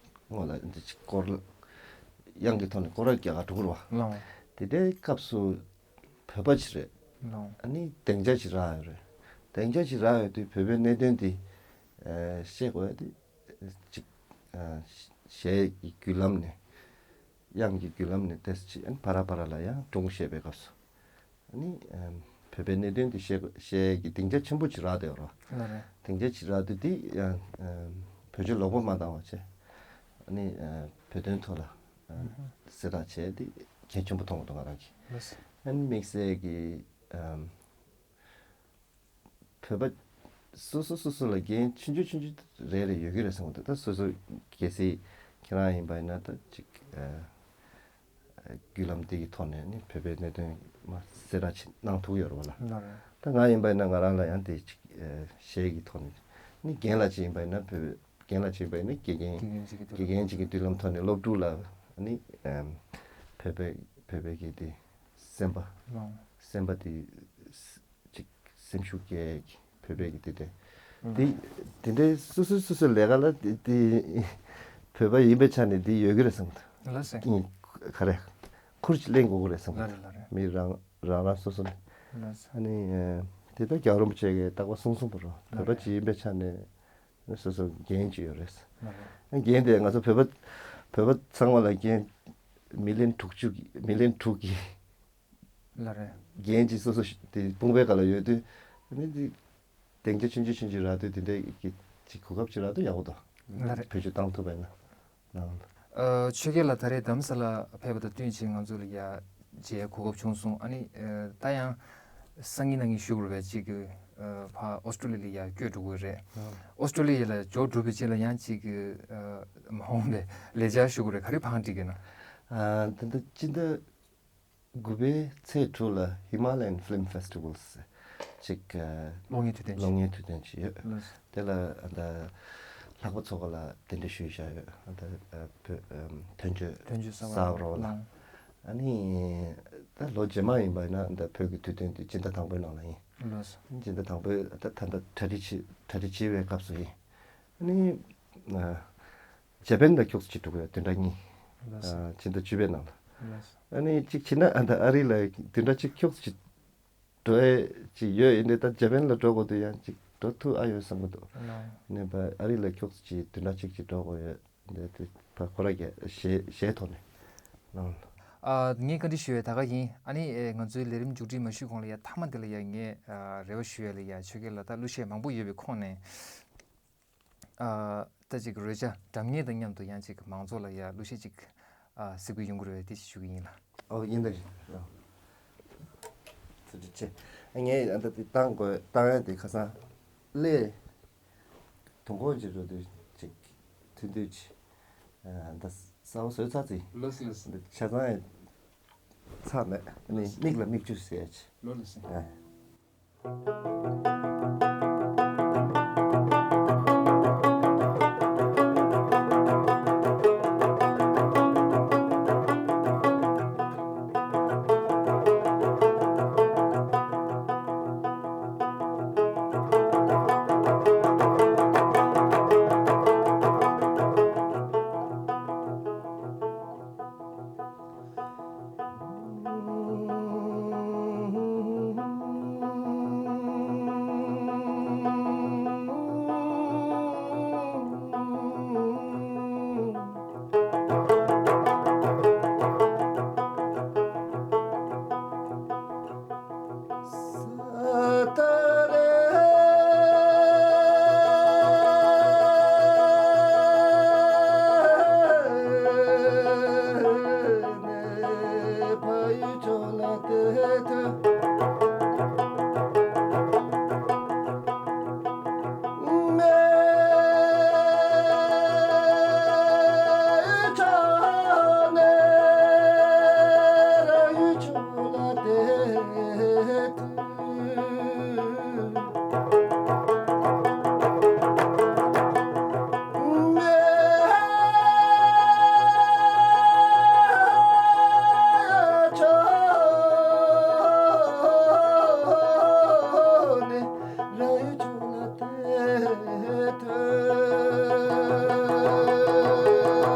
ངོས་ལ་འདི་ཅིག་སྐོར་དབྱངས་ཀྱི་ཐོག་ནས་སྐོར་ར་རྒྱག་ག་འགྲོ་གི་རེད་བ། ལགས། དེ་འདྲའི་སྐབས་སུ་བོད་པ་ཅིག་རེད། ལགས། ཨ་ནི་སྡིངས་ཆ་ཅིག་རག་ཡོད་རེད། སྡིངས་ཆ་ཅིག་རག་ཡོད་དུས་བོད་པའི་གནད་དོན་འདི་ཨ་བཤད་དགོས་ཡ་དེ་ཅིག་ཨ་གཞས་ཀྱི་བརྒྱུད་ལམ་ནས། དབྱངས་ཀྱི་བརྒྱུད་ལམ་ནས་ཏོག་ཙམ་ཅིག་ཨ་ནི་བར་བར་ལ་ཡང་སྒྲུང་བཤད་པའི་སྐབས་སུ། ཨ་ནི་ཨམ་བོད་པའི་གནད་དོན་དེ་བཤད་བཤད་ཀྱི་སྡིངས་ཆ་ཆེན་པོ་ཅིག་རག་བསྡད་ཡོད་རེད་བ། ལགས་རེད། སྡིངས་ཆ་ཅིག་རག་དུས་དེ་ཡང་ཨམ་བོད་ཆས་ལོག་པ་མ་བཏང་བ་བྱས། ཨ་ནི་ཨ་བོད་དོན་ཐོག་ལ་ཨམ་ཨུ་ཧུ། གསལ་བསྒྲགས་བྱས་དེ་གལ་ཆེན་པོ་མཐོང་གི་འདུག་ང་རང་གིས། ལགས་སོ། ཨ་ནི་དམིགས་བསལ་གྱི་ཨམ་བོད་པ་སོ་སོ་སོ་སོ་ལ་འགན་ཆུང་ཆུང་ཆུང་ཆུང་རེ་རེ་ཡོད་ཀྱི་རེད་བསམ་གྱི་འདུག་ད་སོ་སོ་གལ་སྲིད་ཁྱེད་རང་ཡིན་པ་ཡིན་ན་ད་ཅིག་ཨ་བརྒྱུད་ལམ་དེ་གི་ཐོག་ནས་ནི་བོད་པའི་གནད་དོན་མ་གསལ་བསྒྲགས་ཅིག་གནང་ཐུབ་ཡོད་རེད་བ་ལ། ལགས་རེད། ད་ང་ཡིན་པ་ཡིན་ན་ང་རང་ལ་ཡང་དེ་ཅིག་ཨ་གཞས་ཀྱི་ཐོག་ནས་ནི་རྒན་ལགས་ཅིག་ཡིན་པ་ཡིན་ན་བོད་རྒན་ལགས་ཅིག་ཡིན་པ་ཡིན་ན་དགེ་རྒན་དགེ་རྒན་ཅིག་གི་དགེ་རྒན་ཅིག་གི་མདུན་ལམ་ཐོག་ནས་སློབ་ཕྲུག་ལ་ནི་ཨམ་བོད་པའི་བོད་པའི་གི་དེ་སེམས་པ་ལགས། སེམས་པ་དེ། ཅིག་སེམས་ཤུགས་སྐྱེད་ཀྱི་བོད་པའི་གི་དེ་དེ། ཨུ། དེ་དེ་འདྲའི་སོ་སོ་སོ་སོའི་ལས་ཀ་ལ་དེ་དེ་བོད་པ་ཡིན་པའི་ཆ་ནས་དེ་ཡོད་ཀྱི་རེད་བསམ་གྱི་འདུག་ལགས་སོ། ཨིན། ག་རེ། ཁུར་ཅིག་ལེན་དགོས་ཀྱི་རེད་བསམ་གྱི་ལགས་རེད། འདུག་ལགས་རེད། མི་རང་རང་རང་སོ་སོ་ནས། ལགས་སོ། ཨ་ནི་ཨ་དེ་ལྟར་རྒྱལ་བ་རིན་པོ་ཆེ་གིས་རྟག་པར་གསུངས་གསུངས་པ་རེད། ལགས་བོད་པ་རེད། ཅིག་ཡིན་པའི་ཆ་ནས་སོ་སོ་འགན་ཅིག་ཡོད་རེད། ལགས་རེད། ཨ་འགན་དེ་ང་ཚོ་བོད་པ་བོད་པ་ཚང་མ་ལ་འགན་མི་ལན་དྲུག་ཅུ་གི་མི་ལན་དྲུག་གི་ལགས་རེད། རྒན་གྱིས་སོ་སོ་ཤི་དེ་དཔུང་པའི་སྒང་ལ་ཡོད་དུས་ཨ་ནི་དེ་སྡིངས་ཆ་ཆུང་ཆུང་ཆུང་ཆུང་རག་དུས་དེ་འདྲའི་གི་ཅིག་གོ་སྐབས་ཅིག་རག་དུས་ཡག་པོ་འདུག་ལགས་རེད། བེད་སྤྱོད་བཏང་ཐུབ་པ་ཡིན་ན། ལགས། ཨ་ཆོས་རྒྱལ་ལགས་ད་རེས་རྡ་རམ་ས་ལ་ཕེབས་པ་དང་བསྟུན་ཅིག་ང་ཚོ་ལ་ཡ་མཇལ་གོ་སྐབས་བྱུང་སོང་། ཨ་ནི་ཨ་ད་ཡང་སང་ཉིན་གནངས་ཉིན་ཞུ་དགོས་རེད་པས། ཅིག་གི་ཨ་ཕ་ཨོ་སི་ཀྲོ་ལི་ཡ་ལ་ཡ་བསྐྱོད་འགྲོ་དགོས་རེད། ཨོ་སི་ཀྲོ་ལི་ཡ་ལ་འབྱོར་འགྲོ་བའི་རྗེས་ལ་ཡང་ཅིག་གི་ཨ་མ་འོངས་པའི་ལས་འཆར་ཞུ་དགོས་རེད། ག་རེ་བང་སྒྲིག་གི་ན། ཨ་ད་ལྟ་སྤྱི་ཟླ་དགུ་པའི་ཚེས་དྲུག་ལ་Himalayan Film Festivals ཅིག་ཨ་གློག་བརྙན་དུས་སྟོན་ཅིག་གློག་བརྙན་དུས་སྟོན་ཅིག་ཡོད། ལགས་སོ། དེ་ལ་ཨ་ད་ལྷག་པ་ཚོགས་པ་ལ་གདན་འདྲེན་ཞུས་བཞག་ཡོད། ཨ་ད་ཨ་བོད་ཨམ་དོན་གཅོད་དོན་གཅོད་ཟ་ཟ་བ་རོ་ལ། ལགས། ཨ་ནི་ད་ལོ་རྗེས་མ་ཡིན་པ་ཡིན་ན་ད་བོད་ཀྱི་དུས་སྟོན་དེ་སྤྱི་ཟླ་དང་པོའི་ནང་ལ་ཡིན། ལགས་སོ། སྤྱི་ཟླ་དང་པོའི་ད་ད་ད་གྲ་སྒྲིག་བྱེད་གྲ་སྒྲིག་བྱེད་པའི་སྐབས་སུ་ཡིན། ཨ་ནི་ཨ་ཇ་པན་ལ་ཁྱུག་ཙམ་ཅིག་འགྲོ་གི་ཡོད། བདུན་ཕྲག་གཉིས། ལགས་སོ། ཨ་ཕྱི་ཟླ་བཅུ་པའི་ནང་ལ། ལགས་སོ། ཨ་ནི་གཅིག་བྱས་ན་ཨ་ད་ཨ་རི་ལ་བདུན་ཕྲག་གཅིག་ཁྱུག་ཙམ་ཅིག་འགྲོ་ཡས་ཅིག་ཡོད། ཡིན་དེ་ད་ཇ་པན་ལ་འགྲོ་དགོས་དུས་ཡང་ཅིག་འགྲོ་ཐུབ་ཨ་ཡོད་བསམ་གི་འདུག་ལགས། ནས་ཕ་ཨ་རི་ལ་ཁྱུག་ཙམ་ཅིག་བདུན་ཕྲག་གཅིག་ཅིག་འགྲོ་དགོས་ཡོད། འདི་དེ་ཕ་ཁོ་ར་གི་གཞས་གཞས་ཐོག་ནས་ལགས། ཨ་ངས་བཀའ་འདྲི་ཞུ་ཡས་ད་ག་ཡིན། ཨ་ནི་ཨེ་ང་ཚོའི་ལས་རིམ་མཇུག་སྒྲིལ་མ་ཞུས་གོང་ལ་ཡ་མཐའ་མ་འདི་ལ་ཡ་ངས་ཨ་རེ་བ་ཞུ་ཡས་ལ་ཡ་ཆོས་རྒྱལ་ལགས་ད་གླུ་གཞས་མང་པོ་ཡོད་པའི་ཁོངས་ནས། ཨ་ད་ཅིག་རོལ་ཆ་སྒྲ་སྙན་དང་མཉམ་དུ་ཡང་ཅིག་མང་ཚོགས་ལ་ཡ་གླུ་གཞས་ཅིག་ཨ་གཟིགས་འབུལ་ཡོང་གི་རེད་པས། དེ་ཞིག་ཞུ་གི་ཡིན་ལགས། ཨོ་ཡིན་ད་ཡིན། ཐུགས་རྗེ་ཆེ། ཨ་ངས་ཨ་ད་དེ་བཏང་དགོས་བཏང་ཡ་དེ་ཁ་སང་ལས་དུས་འཁོར་གྱི་རོལ་དུས་ཅིག་ཐུན་དུས་ཅིག་ཨ་ད་གསལ་པོ་བཟོས་ཚར་ཚེ་ལགས་སོ་ལགས་སོ། འདི་ཆ་ཚང་ཡ་ཚར་མེད། ཨ་ནི་མིག་ལ་མིག་ཆུ་ཟེར་ཡ་ཅིག་ལགས་སོ་ལགས་སོ། ཨ།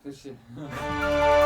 དེ་བྱས།